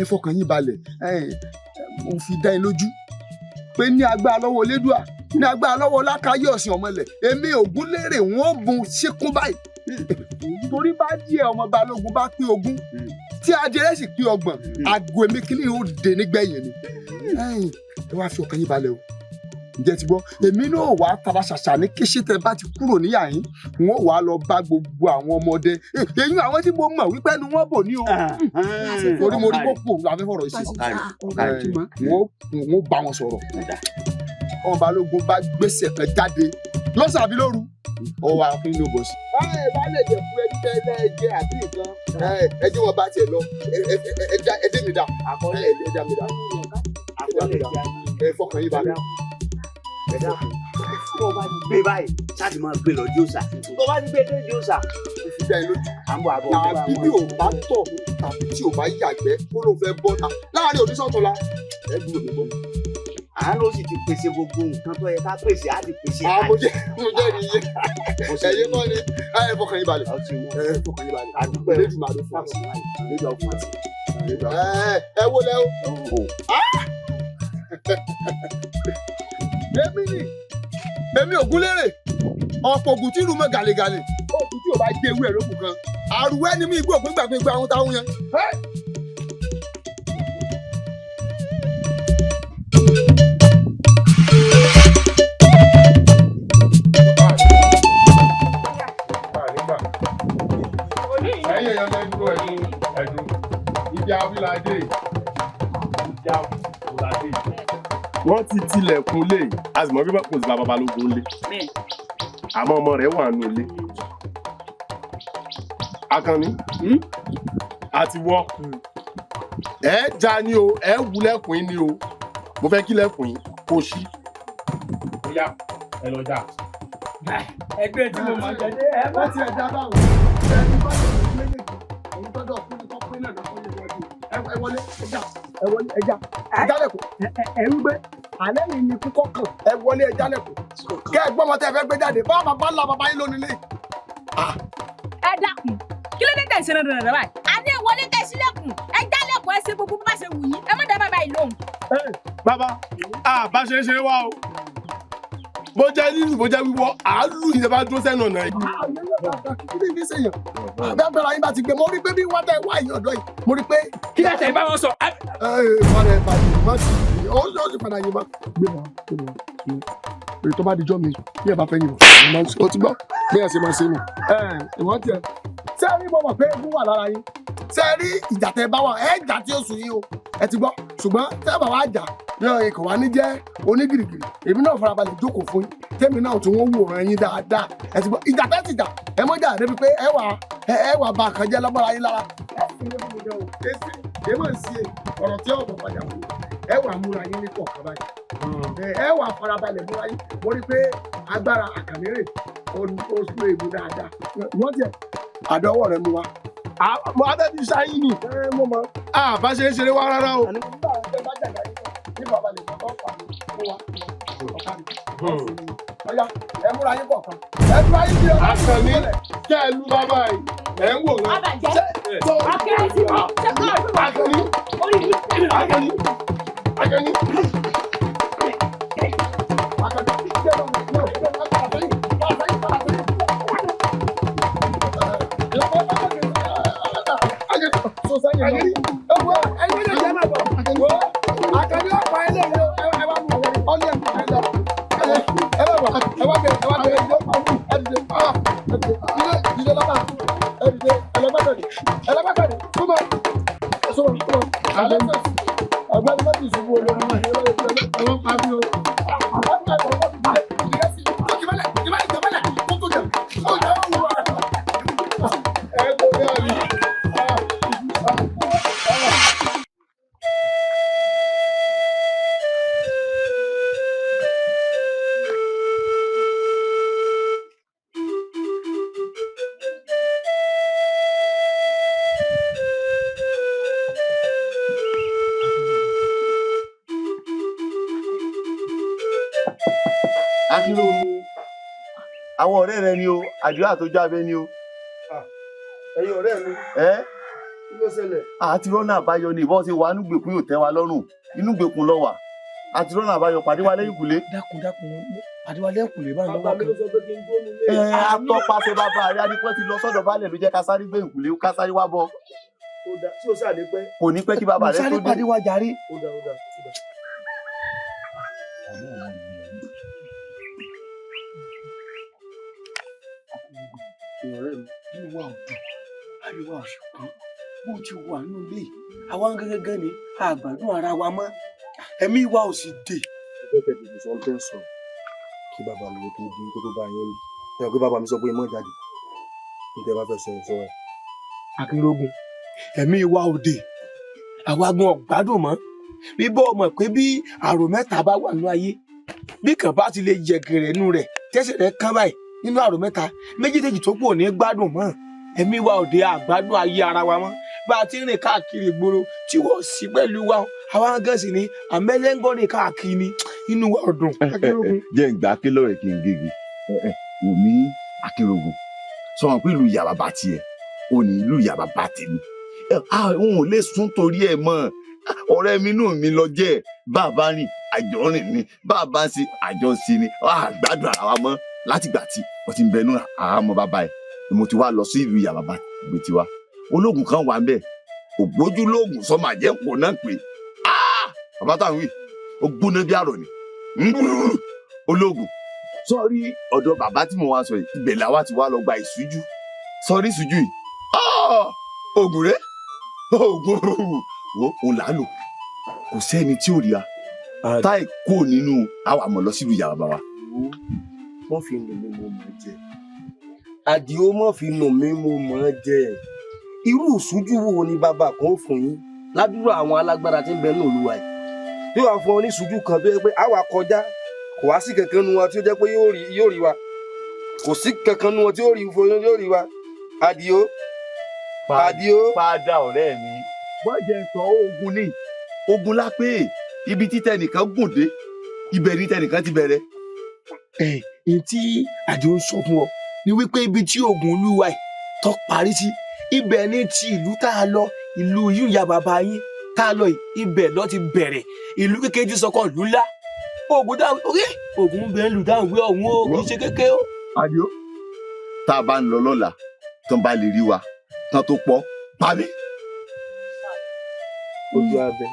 Ẹ fọkàn yín balẹ̀, mo fi dá yín lójú pé ní agbára lọ́wọ́ Elédùà, ní agbára lọ́wọ́ Lákáyé Ọ̀sìn Ọ̀mọlẹ̀, èmi Ògúnlérè wọn ò bun síkún báyìí. Torí bá díẹ̀ ọmọ Balógun bá pín 20, tí adìrẹ sì pín 30, àgọ́ èmi kìíní yóò dé nígbẹ̀yìn ni. Ẹ wá fi ọkàn yín balẹ̀ o. Ǹjẹ́ ti gbọ́, èmi náà wàá tara ṣàṣà ní kéṣe tẹ bá ti kúrò níyà yín, wọn wàá lọ bá gbogbo àwọn ọmọdé èyí àwọn tí mo mọ̀ wípé ẹnu wọn bò ní o. Torí mo rí kókó la fẹ́ fọ̀rọ̀ sí, wọn bá wọn sọ̀rọ̀. Ọmọ Balógun bá gbèsè kan jáde lọ́sàn àbí lóru, ó wà fún inú bòsí. Ẹ bá lè jẹ fún ẹni tẹ́lẹ̀ jẹ àbí nǹkan, ẹ jẹ́ wọn bá tiẹ̀ lọ, ẹ dé mi dá, ẹ dá mi dá, ẹ fọkàn yín balẹ̀. Tó bá ti gbé báyìí, ṣáà ti máa gbé lọ Jósà. Tó bá ti gbé dé Jósà. Ó fi dá ẹ lójú. Tàbí bí ò bá tọ̀ tàbí tí ò bá yàgbẹ́ kó ló fẹ́ bọ́ta láàárín òní sọ̀tún la. Ẹ gbúdọ̀ mi gbọ́. Àánú sì ti pèsè gbogbo nǹkan tó yẹ ká pèsè, á ti pèsè. Mo jẹ́ iye. Ẹ̀yin kọ́ ni ẹ fọkàn yín balẹ̀. Ẹ fọkàn yín balẹ̀. Elédùmarè fún wa. Elédùmarè fún wa. Ẹ wo lẹ o. Èmi ni èmi Ògúnlérè, ọ̀pọ̀ ògùn tí rúmọ̀ gàlégàlé, òkú tí ò bá jẹ ewúrẹ́ lókun kan, àrùwẹ́ ni mí igbó òpin gbàgbé gba àwọn táwọn yẹn. Ẹ̀yin èèyàn lẹ dúró, ẹ̀dùn ibi abúlé ibi abúlé wọ́n ti tilẹ̀kùn lé, a sì mọ̀ pé kò sí bàbá Balógun lé, àmọ́ ọmọ rẹ̀ wà nù lé. Akànní àti wọ́ ẹ já ni o, ẹ wú lẹ́kùn yín ni o, mo fẹ́ kí lẹ́kùn yín kó ṣí. Ó yá, ẹ lọ já. Ẹgbẹ́ tí mo máa jẹ dé ẹ má tiẹ̀ já báwo. Ẹni bá yẹ kó méjèèjì, èyí tọ́jọ́ kú ni kọ́ pé náà lọ́kọ́ yẹ wọlé. Ẹ wọlé, ẹ já, ẹ wọlé, ẹ já, ẹ jálẹ̀kùn. Ẹ ń gbé alẹ́ mi ni kúkọ́ kàn, ẹ wọlé, ẹ jálẹ̀kùn. Kẹ́ ẹ gbọ́mọ tẹ́ ẹ fẹ́ gbé jáde, bá bàbá ńlá bàbá yín lónìí lé. Ẹ dákun, kí ló dé tẹ̀ ṣe dandan báyìí? A ní ẹ wọlé kẹ́ sílẹ̀kùn, ẹ jálẹ̀kùn, ẹ ṣe gbogbo bó bá ṣe wù yín, ẹ má dá bàbá yìí lóhùn. Bàbá, a bá ṣe é ṣe wá o. Bó jẹ́ lílù, bó jẹ́ wíwọ́, àálù yìí bá dúró sẹ́nu ọ̀nà yìí. Kí ni ìfisẹ̀ yàn? Àbẹ́ yín bá ti gbé, mo rí pé bí wọ́n tẹ wá ìyàn ọ̀dọ́ yìí, mo rí pé. Kí ló tẹ̀ bá wọn sọ? Ẹ padà ẹ padà má ti ó sì padà yìnbọn. Gbé wọn, gbé wọn. Èrè tó bá dijọ́ mi, bí ẹ bá fẹ́ yìnbọn, ó ti gbọ́, bí ẹ ṣe máa ṣe nù. Ẹ ìwọ́n tiẹ̀. Ṣé ẹ rí mo mọ̀ pé egun wà lára yín? Ṣé ẹ rí ìjà tẹ bá wà? Ẹ jà tí ó sùn yín o. Ẹ ti gbọ́, ṣùgbọ́n tẹ́ bá wá jà, bí ọ̀rẹ́ kò wá ní jẹ́ onígìrìgìrì, èmi náà farabalẹ̀ jókòó fún yín, tẹ́mi náà tún wọ́n wòran yín dáadáa. Ẹ ti gbọ́, ìjà tẹ́ ti jà, ẹ mọ́ jà débi pé ẹ wà bá nǹkan jẹ́ lọ́mọ́ra yín lára. Ẹ sì ní fún mi jẹ́ o, èsì èmi ń ṣe ọ̀rọ̀ tí ọ̀bọ̀ padà wò. Ẹ wà múra yín ní kọ̀ọ̀kan báyìí. Ẹ wà farabalẹ̀ múra yín. Mo rí pé agbára àkànlérè ó sún ègbò dáadáa. Wọ́n tiẹ̀ àdọ́wọ́ rẹ mú wa. Mo abẹ́ fi ṣáyín ni. A bá ṣe é ṣeré wá rárá o. Ẹ múra yín kọ̀ọ̀kan. Ẹ múra yín bí ọba. Àkànní kẹ́ ẹ lu bàbá yìí. Ẹ ń wò wọ́n. Àkànní. Àkànní. Àkànní. Akínlógún, àwọn ọ̀rẹ́ rẹ ni o, àdúrà tó jábẹ́ ni o. Ẹ̀yin ọ̀rẹ́ mi. Ẹ́ Kí ló ṣẹlẹ̀? Àti rọ́nà àbáyọ ni ìbọn ti wà inú gbèkún yóò tẹ́ wa lọ́rùn, inú gbèkún lọ wà. Àti rọ́nà àbáyọ pàdé wa lẹ́yìnkùlé. Dákun dákun, pàdé wa lẹ́yìnkùlé bá ń lọ́wọ́ Bàbá mi kan. ló sọ pé kí n dúró nílé. Ẹ atọ́pasẹ̀ bàbá rẹ Adípẹ́ ti lọ sọ́dọ̀ baálẹ̀ ló jẹ́ ká sáré gbé ìkùlé ká sáré wá bọ̀. Ó dà tí ó sà ní pẹ́. Kò ní pẹ́ kí bàbá rẹ tó Sáré dé. pàdé wa jàre. Ó dà ó dà ó dà. Ọ̀rẹ́ mi, inú wa ò dùn, ayọ̀ wa ò sì kún. Bó ti wà nínú ilé yìí, àwa gángan ni a gbádùn ara wa mọ́. Ẹ̀mí wa ò sì dè. Mo fẹ́ kẹ́ tètè sọ ohun tẹ́ ń sọ kí bàbá mi tó dé kó tó bá yín lù. Ẹ mọ̀ pé bàbá mi sọ pé mọ́ jáde. Ní tẹ́ bá fẹ́ sọ ẹ̀ sọ ẹ̀. Akínrógun, ẹ̀mí wa ò dè, àwa gan ò gbádùn mọ́. Bíbọ́ mọ̀ pé bí àrò mẹ́ta bá wà nínú ayé, bí kàn bá ti lè yẹ̀gẹ̀rẹ̀ nínú rẹ̀, tẹ́sẹ̀ rẹ̀ kán báyìí nínú àrò mẹ́ta, méjèèjì tó kù ò ní gbádùn mọ́. Ẹ̀mí wa ò dé, àgbádùn ayé ara wa mọ́. Bá a ti rìn káàkiri ìgboro tí wọ́n sì pẹ̀lú wa, àwa gan sì ni àmẹ́lẹ́ngọ́rìn káàkiri ni inú wa ò dùn. Akínrógun. Jẹ́ ń gbà kí lọ́rẹ̀ kí n gègé. Wùmí Akínrógun, sọ wọn pé ìlú ìyá bàbá tiẹ̀, ò ní ìlú ìyá bàbá tèmi. Òun ò lè sún torí ẹ̀ mọ́. Ọ̀rẹ́ mi inú mi lọ jẹ́ bàbá rìn àjọ rìn ni, bàbá ń ṣe àjọ ń ṣe ni, a gbádùn ara wa mọ́ látìgbà tí wọ́n ti ń bẹnu àhámọ́ bàbá ẹ̀. Mo ti wá lọ sí ìlú ìyá bàbá mi tiwa. Ológun kan wà ń bẹ̀, ògbójúlóògùn sọmọ àjẹpọ̀ náà pé bàbá táwọn wí, ó gbóná bí àrọ̀ ni. Ológun sọrí ọ̀dọ̀ bàbá tí mo wá sọ yìí, ibẹ̀ làwa ti wá lọ gba ìṣújú. Sọrí ìṣújú yìí, oògùn rẹ, oògùn wo òun là á lò. Kò sẹ́ni tí ò rí wa táì kó nínú àwọn àmọ̀ lọ sílùú ìyá bàbá wa. Mọ́ fi nù mí mo mọ̀ jẹ. Àdìó mọ́ fi nù mí mo mọ̀ jẹ. Irú ìṣújú wo ni bàbá kan ó fún yín ládùúrà àwọn alágbára tí ń bẹ ní Olúwa yìí? Yóò wá fún ọ ní ìṣújú kan tó yẹ pé àwa kọjá, kò wá sí kankan nu wọn tí ó jẹ́ pé yóò rí wa. Kò sí kankan nu wọn tí yóò rí wa. Àdìó. Àdìó. Padà ọ̀rẹ́ mi. Wọ́n jẹ́ sọ ogun ní. Ogun lápé ibi tí tẹnìkan gùn dé, ibẹ̀ ni tẹnìkan ti bẹ̀rẹ̀. Ẹ ẹ tí Àdìó ń sọ fún ọ ni wípé ibi tí ogun Olúwa yìí tó parí sí, ibẹ̀ ni ti ìlú tá a lọ, ìlú yìí ìyá bàbá yín tá a lọ yìí, ibẹ̀ ló ti bẹ̀rẹ̀. Ìlú kékeré ti sọkọ ìlú ńlá. Ogun dáhùn, orí ogun ń bẹ ń lù dáhùn wí ọ̀hún o, kì í ṣe kékeré o. Àdìó, tá a bá ń lọ lọ́la, tán bá lè rí wa, tán tó pọ̀, pa mí. Ojú abẹ,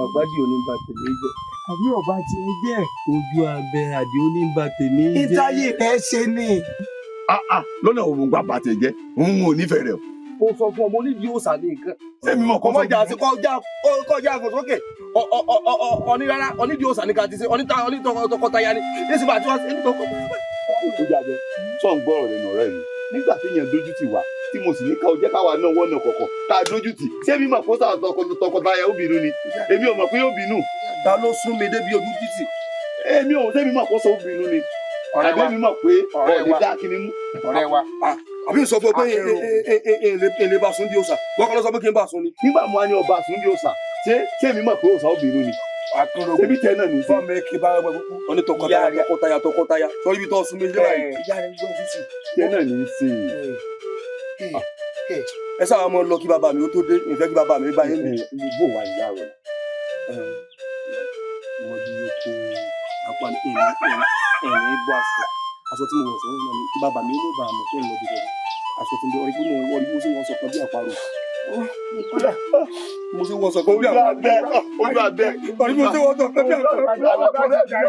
àgbájì ò ní ba tèmi jẹ́. Àbí ọba ti ń jẹ́. Ojú abẹ Àdìó ní ba tèmi jẹ́. Ìtayé rẹ̀ ṣe ni. Lọ́nà òun gbà bàtẹ̀ jẹ́, òun ò nífẹ̀ẹ́ rẹ̀ o. Mo sọ fún ọ, mo ní yóò sà ní nǹkan. Sẹ́mi mọ̀ kọ́ Kọjá sí kọjá àfọ̀ sókè. Ọní rárá, ọní yóò sà ní ká ti ṣe, ọní tọkọtaya ni. Nísìnyí bá ti wá sí ẹni tọkọtaya. Ojú abẹ, sọ ń gbọ́rọ̀ lẹ́nu ọ̀rẹ́ mi. Nígbà tí èèyàn dójú tì wá, tí mo sì ní ká o jẹ́ káwa náà wọ́nà kọ̀kọ̀, tá a dójú tì. Ṣé mi mọ̀ kó sáà tọkọtaya ó bínú ni? Èmi ò mọ̀ pé ó bínú. Ta ló sún mi débi ojú títì? Èmi ò sẹ́mi mọ̀ kó sọ ó bínú ni. Ọ̀rẹ́ wa. Àbí mi mọ̀ pé Ọ̀rẹ́ ọ̀lẹ́ wa. dá kíní mú. Ọ̀rẹ́ wa. Àbí n sọ fún ọ pé èlé bá sùn bí òòsà, wọ́n kọ́ ló sọ pé kí n bá sùn ni. Nígbà mo á ní ọba sùn bí òòsà, ṣé èmi mọ̀ pé òòsà obìnrin ni? Akínrogun ṣebí tẹ náà ní í ṣe. Fọmọ èké bá wẹ kúkú. Ọ ní tọkọtaya tọkọtaya tọkọtaya sọ ibi tó sún méjì báyìí. Ìyá rẹ̀ ń gbọ́ tútù. Tẹ náà ní í ṣe. Ẹ sábà máa lọ kí bàbá mi ó tó dé, ìfẹ́ kí bàbá mi bá yín mi. Bó wà ìyá rẹ̀? Mo di oko apá ẹ̀rín bọ́ aṣọ. Aṣọ tí mo wọ̀ sọ́run náà ni kí bàbá mi ó mọ̀ bá a mọ̀ pé ń lọ bí bẹ̀rẹ̀. Aṣọ tí mo rí pé mo wọ̀ rí mo sì wọ́n sọ kan bí àparò. Mo sì wọ́n sọ kan bí àparò. Ojú abẹ́. Orí mo sì wọ́n sọ kan bí àparò.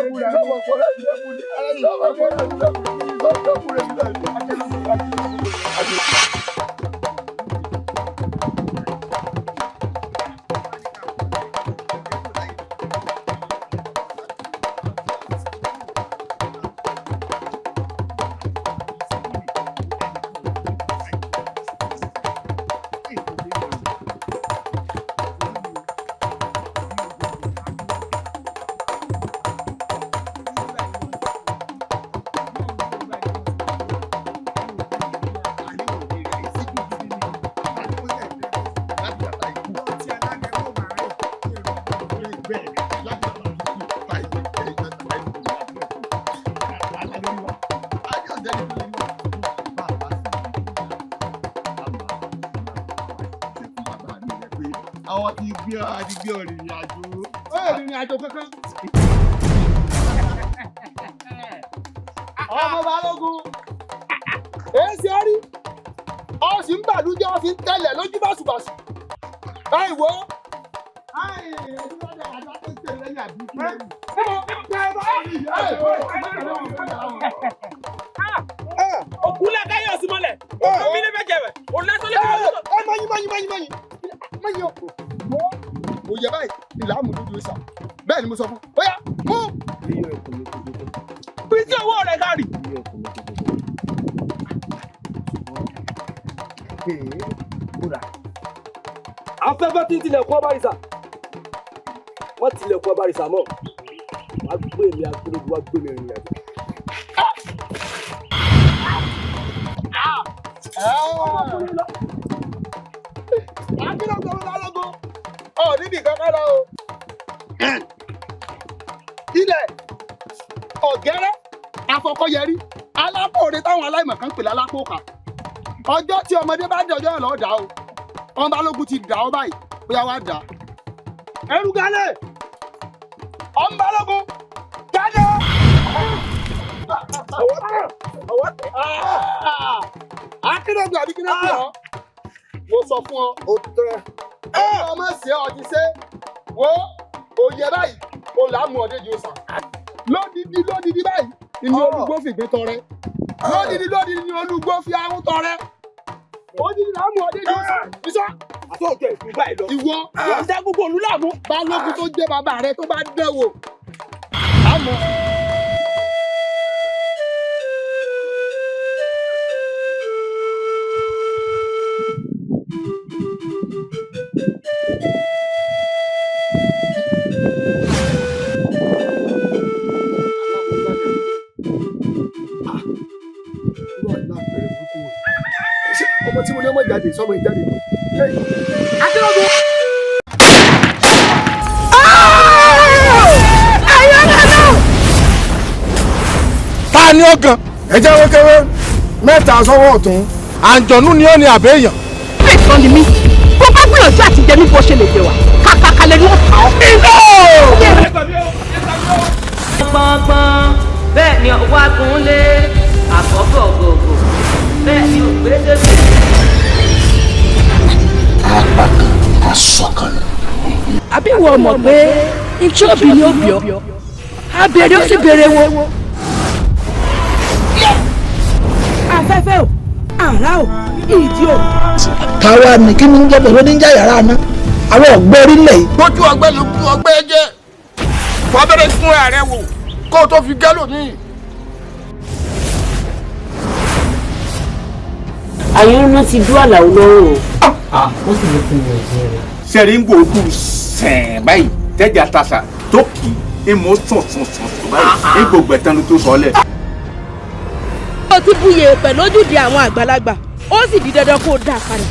Àwọn ti gbé ọ àti gbé ọ rìnrìn àjò. Ó rìnrìn àjò kankan. Ọmọ Balógun, èyí ṣe rí, ọ sì ń bàlújẹ́, ọ sì ń tẹ̀lẹ̀ lójú bàṣubàṣu. Báyìí wo. Òkú làkàyọ̀ sí mọ́lẹ̀, omi ní fẹ́ jẹ̀wẹ̀, òun lásán lè fi wọ́n. Ẹ mọ̀yìn mọ̀yìn mọ̀yìn mọ̀yìn mọ̀yìn o. Kò yẹ báyìí, ìlà àmúlòdì ó sà. Bẹ́ẹ̀ ni mo sọ fún. Ó yá, mú. Pín owó rẹ̀ kárì. Afẹ́fẹ́ tí ń tilẹ̀kùn ọba ìsà, wọ́n tilẹ̀kùn ọba ìsà mọ́, wàá gbé mi Akínrógun, wàá gbé mi rìnrìn àjò. Akínrógun ọmọ Balógun, ọ̀ níbi kankan lọ o. Ilẹ̀ ọ̀gẹ́rẹ́ afọkọ́yẹrí alápòore táwọn aláìmọ̀ kan pè lálápòkà. Ọjọ́ tí ọmọdé bá dé ọjọ́ lọ́ọ́ dà o. Ọmọ Balógun ti dà ọ́ báyìí, bóyá wàá dà. Ẹrú gálẹ̀! Ọmọ Balógun jáde! Akínrógun àbí kí ló pè ọ́? Mo sọ fún ọ. O tẹ. Ọmọ ṣe ọ ti ṣe. Wo òye báyìí, o là á mú ọdẹ yóò sàn. Lódìdí lódìdí báyìí ni olùgbò fìgbín tọrẹ. Lódìdí lódìdí ni olùgbò fi ahun tọrẹ. Òdìdí là á mú ọdẹ yóò sàn. Bísọ́. Àtọ́jọ ìlú báyìí lọ. Ìwọ. Wọ́n dá gbogbo òlú láàmú. Balógun tó jẹ́ bàbá rẹ tó bá dán wò. Àmọ́. Ọmọ tí mo ní ọmọ jáde sọmọ ìjáde. Akínrógun. Ta ni ó gan. Ẹ jẹ́ wékewé mẹ́ta sọ́wọ́ ọ̀tún àǹjọ̀nú ni ó ní àbẹ́yàn. Àìsàn ni mí, bó bá gbìyànjú àti jẹ mí bó ṣe lè jẹ wá, kàkàkà lè ní ó pa ọ́. Pọ́npọ́n bẹ́ẹ̀ ni ọwọ́ agunlé àkọ́bọ̀ gògò bẹ́ẹ̀ ni ògbédègbè. Apá kan aṣọ kan nù. Àbí wọ́n mọ̀ pé ntí òbí ni ó bí ọ, abèrè ó sì béèrè wo. Afẹ́fẹ́ o, àrá o, ìjì o. Táwa ni kí ni ń jẹ́ bẹ̀rẹ̀ ní jẹ́ yàrá náà, àwọn ọ̀gbẹ́ orílẹ̀ yìí. Lójú ọgbẹ́ ló kú ọgbẹ́ jẹ́. Fọ́bẹ̀rẹ̀ fún ààrẹ wò kó o tó fi gẹ́ lónìí. Àyùnú ti dú àlàó lọ́rùn o. Wọ́n sì ní kí n wọ ẹ̀jẹ̀ rẹ̀. Sẹ́rí ń gbòógù sẹ̀ẹ́n báyìí tẹ́jà tàṣà tó kì í mú sùn sùn sùn sùn báyìí ní gbogbo ẹ̀tàn ló tó sọ lẹ̀. Ó ti bu yèèpẹ̀ lójúde àwọn àgbàlagbà. Ó sì di dandan kó o dá a padà.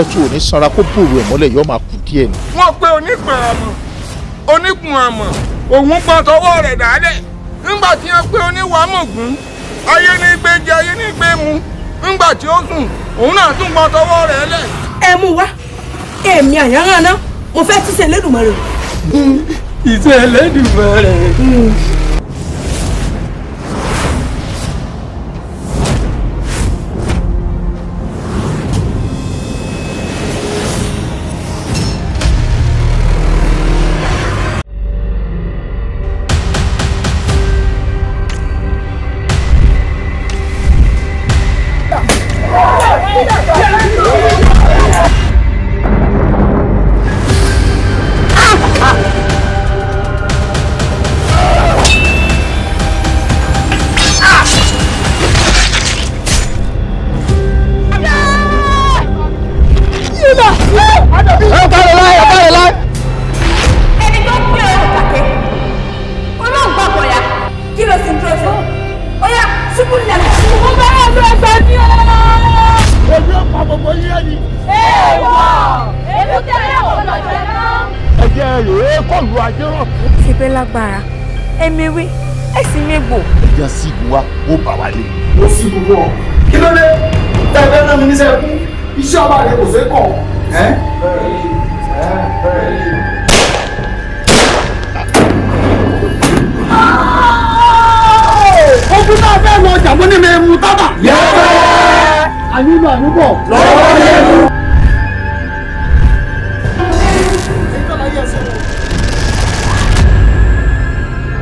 Ẹtù ò ní sanra kó bòrò ẹ̀ mọ́lẹ̀, yóò máa kú díẹ̀ ni. Wọ́n pe onípọn àmọ̀, onípọn àmọ̀, òun pọn tọwọ́ rẹ̀ dálẹ̀. Nígbà tí wọ́n pe oníwàmọ̀gún, ayé ní gbé jẹ, ayé ní gbé mu. Nígbà tí ó sùn, òun náà tún pọn tọwọ́ rẹ̀ lẹ̀. Ẹ mú wá, èmi àyànràn náà, mo fẹ́ tíṣe Elédùmarè. Ìṣe Elédùmarè. Ẹni tó pé ọ̀rọ̀ kàkẹ́ olóògbà bọ̀yà kí ló sì ń dúró sí ó yá ṣubú nílẹ̀ mo bá yà lọ ẹgbẹ́ mi o. Ojú ọ̀pá gbogbo yín ẹni. Èèwọ̀ èkúté ẹlẹ́wọ̀n lọ́jọ́ náà. Ẹ̀jẹ̀ rèé kọlu ajé rọ̀. Ṣebẹ́ lágbára ẹ̀mẹ̀wé ẹ̀sìn mẹ́gbò. Ẹja sígun wa ó bà wá lé. Ó sì gbogbo ọ. Kí ló dé? Tẹ́gbẹ́ náà mi níṣẹ́ kú. Iṣẹ́ ọba rẹ̀ kò ṣeé kọ̀. Ogun náà fẹ́ lọ ọjà mú ní mi mú tábà. Yẹ́ẹ́! Àyúlọ àyúbọ̀. Lọ́wọ́ lẹ́nu.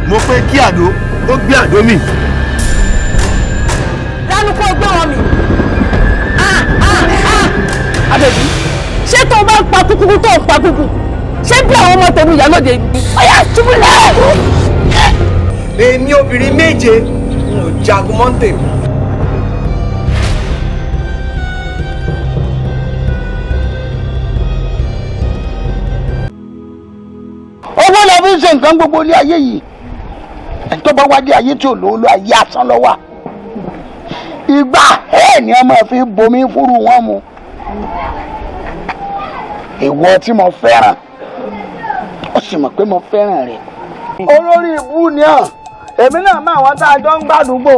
Mo pé kí àdó ó gbé àdó mi. Lánàá kó gbé wọn mi. Àbẹ̀bí, ṣé tó o bá ń pa kúkúrú tó ń pa kúkú, ṣé bí àwọn ọmọ tèmi ìyálóde ni? Ó yá ṣubú lẹ̀. Èmi obìnrin méje n ò jagun mọ́ tèmi. Owó la fi ń ṣe nǹkan gbogbo ilé ayé yìí. Ẹni tó bá wá dé ayé tí ò lówó ló ayé asán ló wà. Ìgbà ẹ̀ ni wọ́n máa fi bomi fúru wọn mu. Ìwọ tí mo fẹ́ràn, ó sì mọ̀ pé mo fẹ́ràn rẹ̀. Olórí ibú ni ọ̀, èmi náà mọ àwọn tá a jọ ń gbàdúgbò.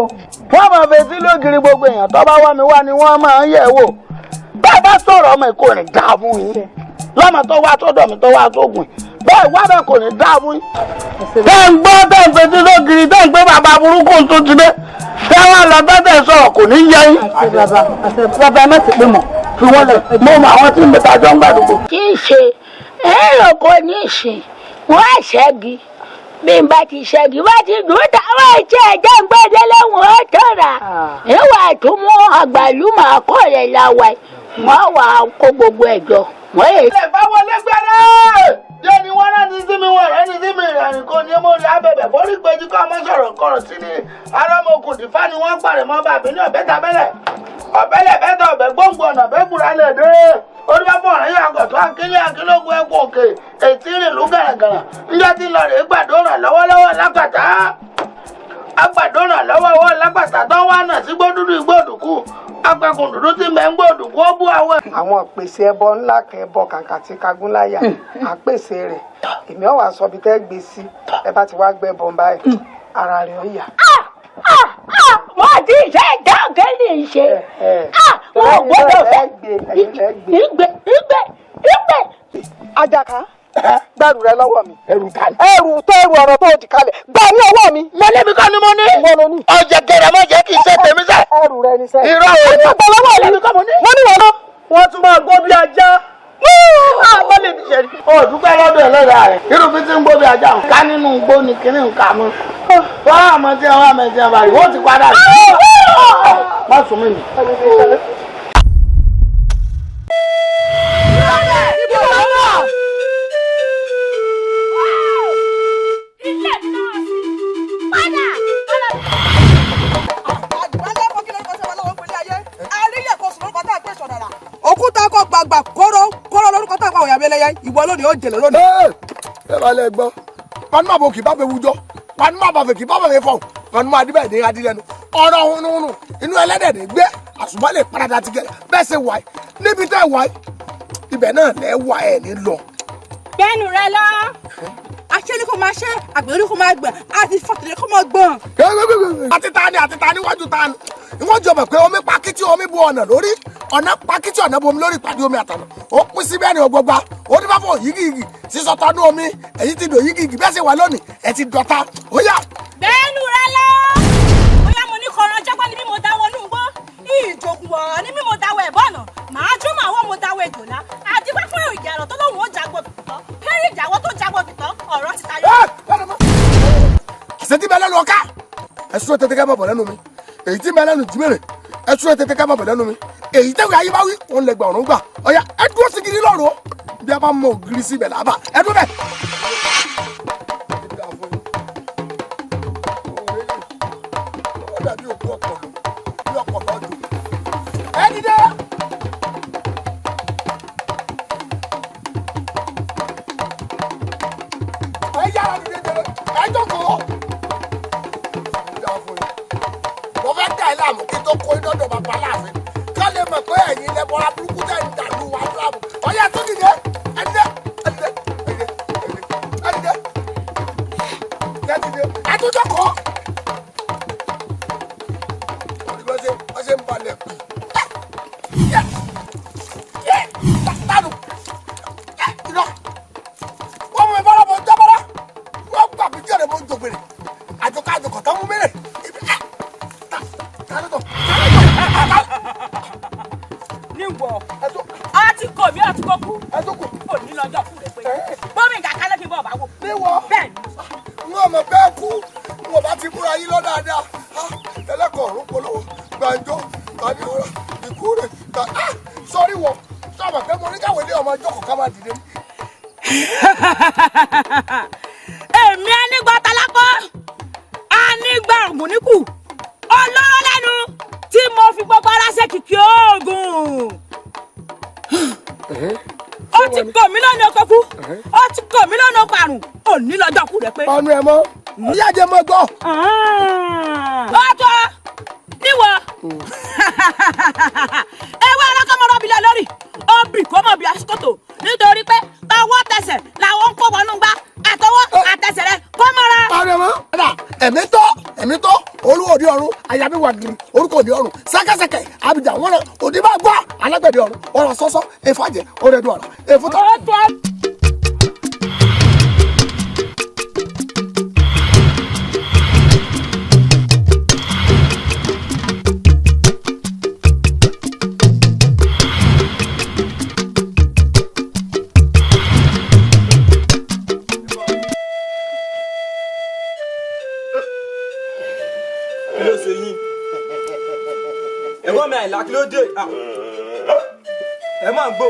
Wọ́n máa fetí lógiri gbogbo èèyàn tó bá wá mi wá ni wọ́n máa ń yẹ̀ wò. Bá a bá sọ̀rọ̀ ọmọ ìkó rẹ̀ dáa fún yín. Lọ́mọ tó wá sọ́dọ̀ mi tó wá sógun. Bẹ́ẹ̀ wá bẹ́ẹ̀ kò ní dáa fún yín. Tẹ́ ń gbọ́ tẹ́ ń fetí lógiri tẹ́ ń pé bàbá burúkú tó ti dé. Tẹ́ wá lọ tẹ́tẹ̀ sọ̀rọ̀ kò ní yẹ yín. Bàbá ẹ má ti pé mọ̀. Fi wọ́n lẹ̀ mo mọ àwọn tí ń bẹ tàjọ ń gbàdúgbò. Kí n ṣe èrò kò ní ìsìn wọ́n á ṣẹ́gi bí n bá ti ṣẹ́gi bá ti dùn táwọn ẹ̀jẹ̀ ẹ̀jẹ̀ ń gbẹ́dẹ́ lẹ́wọ̀n ó tọ̀ra ìwà tó mú àgbàlùmọ̀ àkọọ́lẹ̀ làwà wọ́n wà á kó gbogbo ẹ̀jọ̀ wọ́n yẹ. Ilé ìfáwọlé gbẹ́rẹ́! Jẹ́ ni wọ́n rán ní sí mi, wọ́n rán ní sí mi, ìrìn kò ní mo rí abẹ̀bẹ̀ forí péjú kọ́ ọmọ sọ̀rọ̀ kọ̀rọ̀ sí ni. Arọ́mọkùn dìfá ni wọ́n pàrẹ̀ mọ́ bàbí ní ọ̀bẹ́ tabẹ́lẹ̀. Ọ̀bẹ́lẹ̀ bẹ́tọ̀ ọ̀bẹ́ gbòǹgbò ọ̀nà ọ̀bẹ́ gbúra lè dé. Onífàfọ̀ ọ̀rẹ́ yóò àgọ̀tọ̀ akílé akílógún ẹkùn òkè ètí rìn lù gàràgàrà. Níjọ́ tí lọ rèé gbàdúrà lọ́wọ́lọ́wọ́ lápàtà. Agbàdúrà lọ́wọ́wọ́ lápàtà tó wá náà sí gbódúdú igbódùkú. Apẹkùn dúdú tí mẹ́ ń gbódùkú ó bú àwọn. Àwọn ìpèsè ẹbọ ńlá kan, ẹbọ kàǹkà tí kagúnláyà, àpèsè rẹ̀. Èmi ò wá sọ ibi tẹ́ gbé sí. Ẹ bá ti wá gbẹ bọ̀ báyìí, ara rẹ̀ ó yá. Wọ́n ti ṣe ìdáǹkẹ́ ní ìṣe. Wọ́n ò gbọ́dọ̀ fẹ́ ìgbẹ́ ìgbẹ́ ìgbẹ́. Àjàká, gbẹrù rẹ lọ́wọ́ mi. Ẹrù ta ni. Ẹrù tó ẹrù ọ̀rọ̀ tó dì kalẹ̀ gbà ní ọwọ́ mi. Mo lébi kọ́ ni mo ní. Mo ló ní. Ọjà gẹ̀rẹ̀ mọ̀ jẹ́ kí n ṣe tèmi sẹ́. Ẹrù rẹ ni sẹ́. Irọ́ o. Ẹni ọgbà lọ́wọ́ mi. Lébi kọ́ mo ní. Mo ní wọn lọ. Wọ́n tún máa gbó bí ajá. Má lè fi ṣe rí. Ó dúpẹ́ lọ́dọ̀ ẹlẹ́dàá rẹ̀. Irú bí tí ń gbó bí ajá òun. Ká nínú igbó ni kinní ń kà mọ́. Wọ́n á mọ tí wọ́n á mọ tí wọ́n bá rí. Wọ́n ti padà sí. Má sùn mí mi. Òkúta kọ gbàgbà kóró kóró lórúkọ tá a pa òyàbí ẹlẹ́yà ìwọ lónìí ó jèlè lónìí. Ẹ bá lẹ gbọ́, panumọ́ àbò kì í bá bẹ wujọ, panumọ́ àbàfẹ́ kì í bá bẹ fọ, panumọ́ adibẹ̀ ní adilẹ́nu, ọ̀rọ̀ hunuhunu inú ẹlẹ́dẹ̀ ní gbé. Àṣùbà lè parada ti gẹ̀rẹ́ bẹ́ẹ̀ ṣe wà níbi tẹ́ wà ibẹ̀ náà lẹ́ wà ẹ̀ ní lọ. Gbẹ́nu rẹ lọ. Àṣẹ ni kò máa ṣe, àgbẹ̀ ni kò máa gbọ̀n, àti fọ̀tẹ̀lẹ̀ kò máa gbọ̀n. Àti ta ni àti ta níwájú ta ni. Ìwọ́n jọ mọ̀ pé omi pakítí omi bu ọ̀nà lórí, ọ̀nà pakítí ọ̀nà bomi lórí ìpàdé omi àtànà. Ó pín sí bẹ́ẹ̀ ni ọgbọgba, ó ní bá fọ yígiyìgì, sísọtọ̀ ní omi, èyí ti dò yígiyìgì, bẹ́ẹ̀ sì wà lónìí, ẹ ti dọ̀ta, ó yá. Gbẹ́nu rẹ lọ. Bóyá mo ní kọran jágbá ni bí mo dáwọ́ nù gbọ́, ìjòkùn wọ̀ ni bí mo dáwọ́ ẹ̀ bọ̀nà, màá jó màá wọ́ mo dáwọ́ èjòlá, àti pápá ìjà ọ̀rọ̀ tó lóun ó jagbó fìtọ́, kéré ìjàwọ́ tó jagbó fìtọ́, ọ̀rọ̀ ti tayọ. Àṣẹ tí bẹ lẹ́nu ọ̀ká, ẹ̀sùn tètè ká bọ̀ lẹ́nu mi, èyí tí bẹ lẹ́nu jìmẹ̀rẹ̀, ẹ̀sùn tètè ká bọ̀ lẹ́nu mi, èyí tẹ́wé ayé bá wí, òun lè gbà ọ̀run gbà, ọ̀yà ẹ dúró sí gidi lọ́rùn bí a bá mọ ògiri sí ibẹ̀ làbà, ẹ dúró bẹ́ẹ̀. Ẹ dìde. Ẹ yára dìde jẹrẹ, ẹ jókòó. Mo fẹ́ dà ẹ́ láàmú kí n tó kó iná dọ̀ bàbá láàfin. Ká lè mọ̀ pé ẹ̀yin lẹ bọ́ra burúkú tẹ̀ ń dàlú wa láàmú. Ọ̀yá tó dìde, ẹ dìde, ẹ dìde, ẹ dìde, ẹ dìde, ẹ dìde, ẹ tó jókòó. Wọ́n ṣe ń balẹ̀ pì. Tánu, iná, wọ́n mú mi bọ́lá mo jábọ́lá, wọ́n gbà mí jẹ́rẹ̀ mo jògbèrè, àjọkọ̀ àjọkọ̀ tán mú mi rè. Níwọ̀, a ti kọ̀ mí àti kọ́kú. Kò ní lọ́jọ́ kú rẹ̀ pé. Bọ́mí ìjà kálẹ̀ fi bọ̀ bá wò. Níwọ̀, bẹ́ẹ̀ ni mo sọ. N ò mọ̀ bẹ́ẹ̀ kú, n ò bá ti múra yín lọ dáadáa. Ẹlẹ́kọ̀ọ́ ọ̀run polówó, gbàǹjo, tàbí ọ̀rọ̀, ìkú rẹ̀, tàbí sọ́rí wọ̀, sọ́mọ̀ pé mo ní káwé lé ọmọ ìjókòó ká máa dìde. Èmi anígbà tálákọ́, anígbà ògùnníkù, olóró lẹ́nu tí mo fi gbogbo ara ṣe kìkì oògùn. Ó ti kọ̀ mí lọ́nà ọkọ̀ kú, ó ti kọ̀ mí lọ́nà ọkọ̀ àrùn, òní lọ́jọ́ kú rẹ̀ pé. Ọ̀nù ẹ̀ mọ́, ìyá jẹ́ mọ́ gbọ́. Ó tọ́ níwọ̀. Ewé alákọ̀mọ́rọ́bìlẹ̀ lórí, obì kò mọ̀ bí asíkòtò nítorí pé tọwọ́ tẹsẹ̀ làwọn ń kó wọnú gbá àtọwọ́ àtẹsẹ̀ rẹ kó mọ́ra. Ọ̀rẹ́ mọ́, ẹ̀mí tọ́, ẹ̀mí tọ́, olúwo òde ọ̀run, àyà mi wà gírí, orúkọ òde ọ̀run, sẹ́kẹ́sẹ́kẹ́, àbíjà wọn náà, òde bá gbọ́, alágbẹ̀dẹ ọ̀run, ọ̀rọ̀ sọ́sọ́, efàjẹ́, ọ̀rẹ́dùn ọ̀rọ̀, efúta. Ẹ̀gbọ́n mi Àyìnlá kí ló dé? Ẹ máa ń gbó.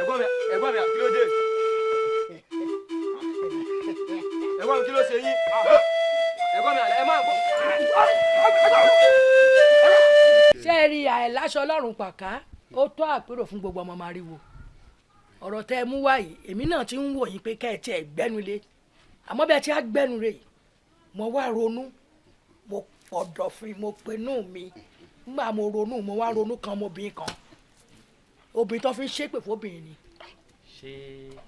Ẹ̀gbọ́n mi kí ló dé? Ẹ̀gbọ́n mi kí ló ṣe yín? Ẹ̀gbọ́n mi Àyìnlá ẹ máa ń gbó. Ṣé ẹ rí àìláṣọ Ọlọ́run pàká ó tó àpérò fún gbogbo ọmọ Màrìwò? Ọ̀rọ̀ tẹ́ ẹ mú wá yìí èmi náà ti ń wò yín pé kẹ́ ẹ tiẹ̀ gbẹ́nu lé, àmọ́ bí ẹ ti á gbẹ́nu rè yìí mo wá ronú, mo pọ̀dọ̀fin, mo pinnu mi. Nígbà mo ronú, mo wá ronú kan ọmọbìnrin kan, obìnrin tó fi ń ṣépè fóbìnrin ni. Ṣé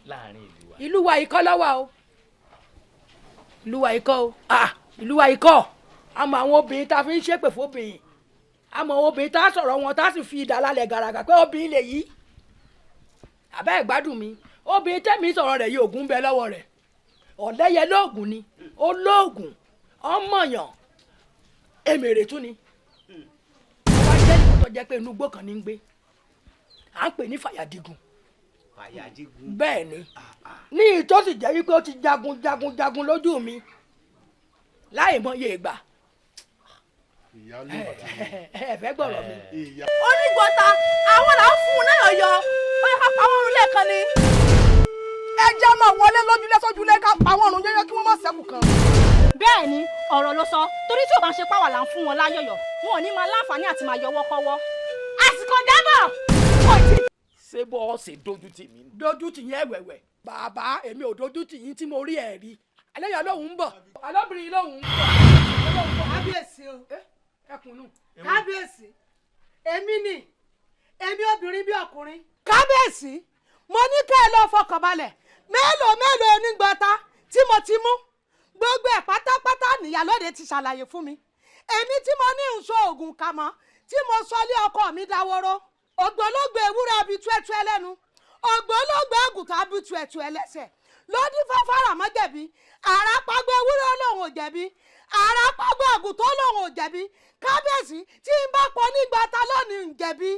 láàrin ìlú wa? Ìlú wa yìí kọ́ lọ́wọ́ o, ìlú wa yìí kọ́ o, ìlú wa yìí kọ́. Àmọ́ àwọn obìnrin tá a fi ń ṣépè fóbìnrin, àmọ́ àwọn obìnrin tá a sọ̀rọ̀ wọn tá a sì fi ìdá lálẹ́ gàràgà pé obìnrin lè yí. Àbẹ́ ìgbádùn mi, obìnrin tẹ́mi sọ̀rọ̀ rẹ̀ yìí ògùn ń bẹ lọ́wọ́ rẹ̀, ọ̀lẹ́yẹ lóògùn ni, olóògùn, ọmọọyàn, èmèrè tún ni. Wọ́n jẹ́ nìkan tó jẹ́ pé inú igbó kan ní ń gbé, à ń pè ní Fàyàdígùn. Fàyàdígùn. Bẹ́ẹ̀ ni, ní ìtọ́ sì jẹ́ wípé ó ti jagun jagun jagun lójú mi láì mọye ìgbà. Ẹ fẹ́ gbọ́rọ̀ mi. Onígbọ̀ta àwọn là ń fún un náà yọ, ó yẹ ká pa wọ́n run lẹ́ẹ̀kan ni. Ẹ jẹ́ máa wọlé lójúlé sójúlé ká pa wọ́n run yẹ́yẹ́ kí wọ́n má ṣẹ́kù kan. Bẹ́ẹ̀ ni ọ̀rọ̀ ló sọ, torí tí ò bá ń ṣe páwà là ń fún wọn láyọ̀yọ̀, wọn ò ní máa láǹfààní àti máa yọwọ́ kọ́wọ́. Àsìkò dábọ̀. Ṣé bọ́ ọ ṣe dojú tì mí. Dojú tì yín ẹ̀wẹ̀wẹ̀, bàbá èmi ò dojú tì yín tí mo rí ẹ̀ rí. Alẹ́ yà lóhùn ń bọ̀, alóbìnrin lóhùn ń bọ̀. Kábíyèsí o, ẹkùn nù. Kábíyèsí, èmi ni èmi obìnrin bí ọkùnrin. Kábíyèsí, mo ní kẹ́ ẹ lọ fọkàn balẹ̀. Mélòó mélòó onígbọ̀ta tí mo ti mú, gbogbo ẹ̀ pátápátá níyàlóde ti ṣàlàyé fún mi. Èmi tí mo ní nso oògùn kàmọ́ tí mo sọ lé ọkọ mi dáwọ́rọ́. Ògbólógbò ewúrẹ́ bíi túẹ́tú ẹlẹ́nu, ògbólógbò àgùntàn bíi túẹ́tú ẹlẹ́sẹ̀. Lódì fáfárà mọ́ jẹ̀bi, àràpàgbọ́ ewúrẹ́ lòun ò jẹ̀bi, àràpàgbọ́ àgùntàn lòun ò jẹ̀bi. Kábíyèsí, tí n bá pọ̀ nígbà ta lónìí ń jẹ̀bi.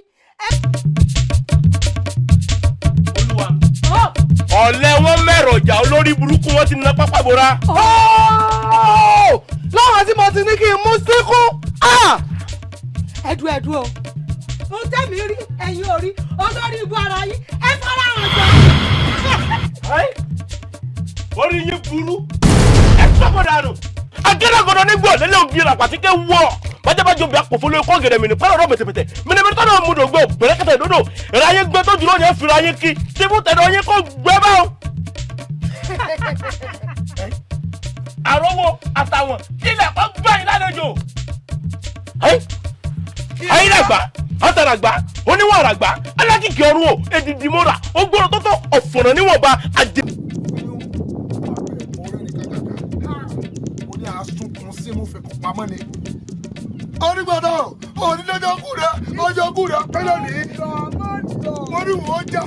Ọ̀lẹ wọn mẹ́rọ̀jà olórí burúkú wọn ti na pápá bora. Lọ́wọ́ tí mo ti ní kí n mú síkú. Ẹ̀dùn ẹ̀dùn o, ohun tẹ́mi rí ẹ̀yin ò rí, olórí ibú ara yín ẹ fara hàn jọ. Orí yín burú, ẹ sọ́kọ̀ dànù. Agẹ́dàgọ́dọ̀ nígbà lẹ́lẹ́ òbí rà pàtíkẹ́ wọ̀. Bájábájọ́ bí akọ̀fọ́ lórí kọ́ gẹ̀rẹ́ mìíràn pẹ́lú ọ̀rọ̀ pẹ̀tẹ̀pẹ̀tẹ̀. Mìnìmìnì tọ́nà mú dògbò bẹ̀rẹ̀kẹ̀tẹ̀ dòdò. Ìrà yín gbẹ tó jùlọ yẹn fìrà yín kí. Tìbú tẹ̀dọ̀ yín kò gbẹ báwọn. Àrọ́wọ́ àtàwọn ilẹ̀ kọ́ gbà yín lálejò. Ayé làgbà, àtàràgbà, oníwọ̀n àràgbà, alákìkí ọ̀run o, èdìdì mọ́ra, ogbóró tótó, ọ̀fọ̀nà níwọ̀nba, àjẹ. Mo ní asunkun sí mo fẹ́ kó pamọ́ ni. Onígbọ̀dọ̀ onídọ́jọ́ kú rẹ̀ ọjọ́ kú rẹ̀ pẹ́lẹ́ ní. Mo ní wọ́n jà.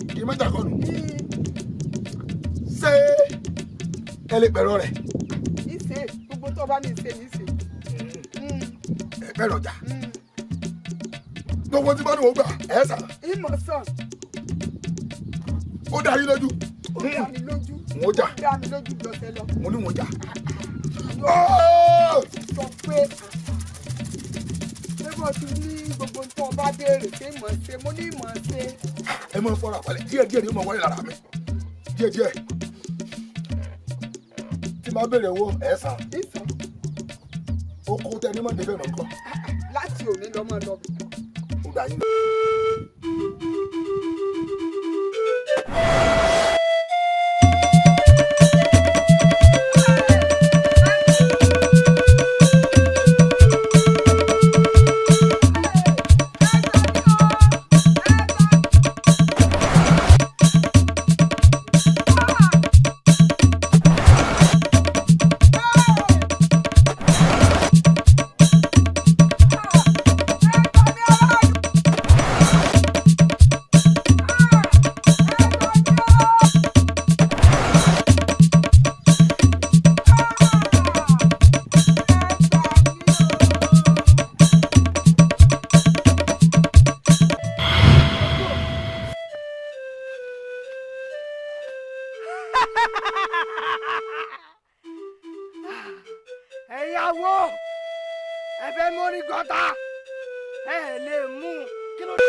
Kì í mẹ́ta kọ́nu. Ṣé ẹ lè pẹ̀rọ rẹ̀? Ìṣe gbogbo tó bá ní ìṣe ní ìṣe. Ẹ pẹ̀rọ jà. Gbogbo tí bá ní wọ́n gbà ẹ̀ sà. Ìmọ̀ sàn. Ó dá yín lójú. Ó dá mi lójú. Mo jà. Ó dá mi lójú jọ̀sẹ̀ lọ. Mo ní mo jà. Sọ pé ṣé bó ti ní gbogbo tó o bá béèrè pé mọ̀ ṣe, mo ní mọ̀ ṣe. Ẹ máa fọra balẹ̀ díẹ̀ díẹ̀ ni ó máa wáyé lára mi. Díẹ̀ díẹ̀. Tí máa béèrè owó ẹ̀ sàn. Ìsàn. Oko tẹ ní mọ̀ débẹ̀ mọ̀ nǹkan. Láti òní lọ máa lọ bì. Ó dá yín. Ẹ̀yàwó ẹ fẹ́ mórí gọ́tà ẹ lè mú kí ló dé.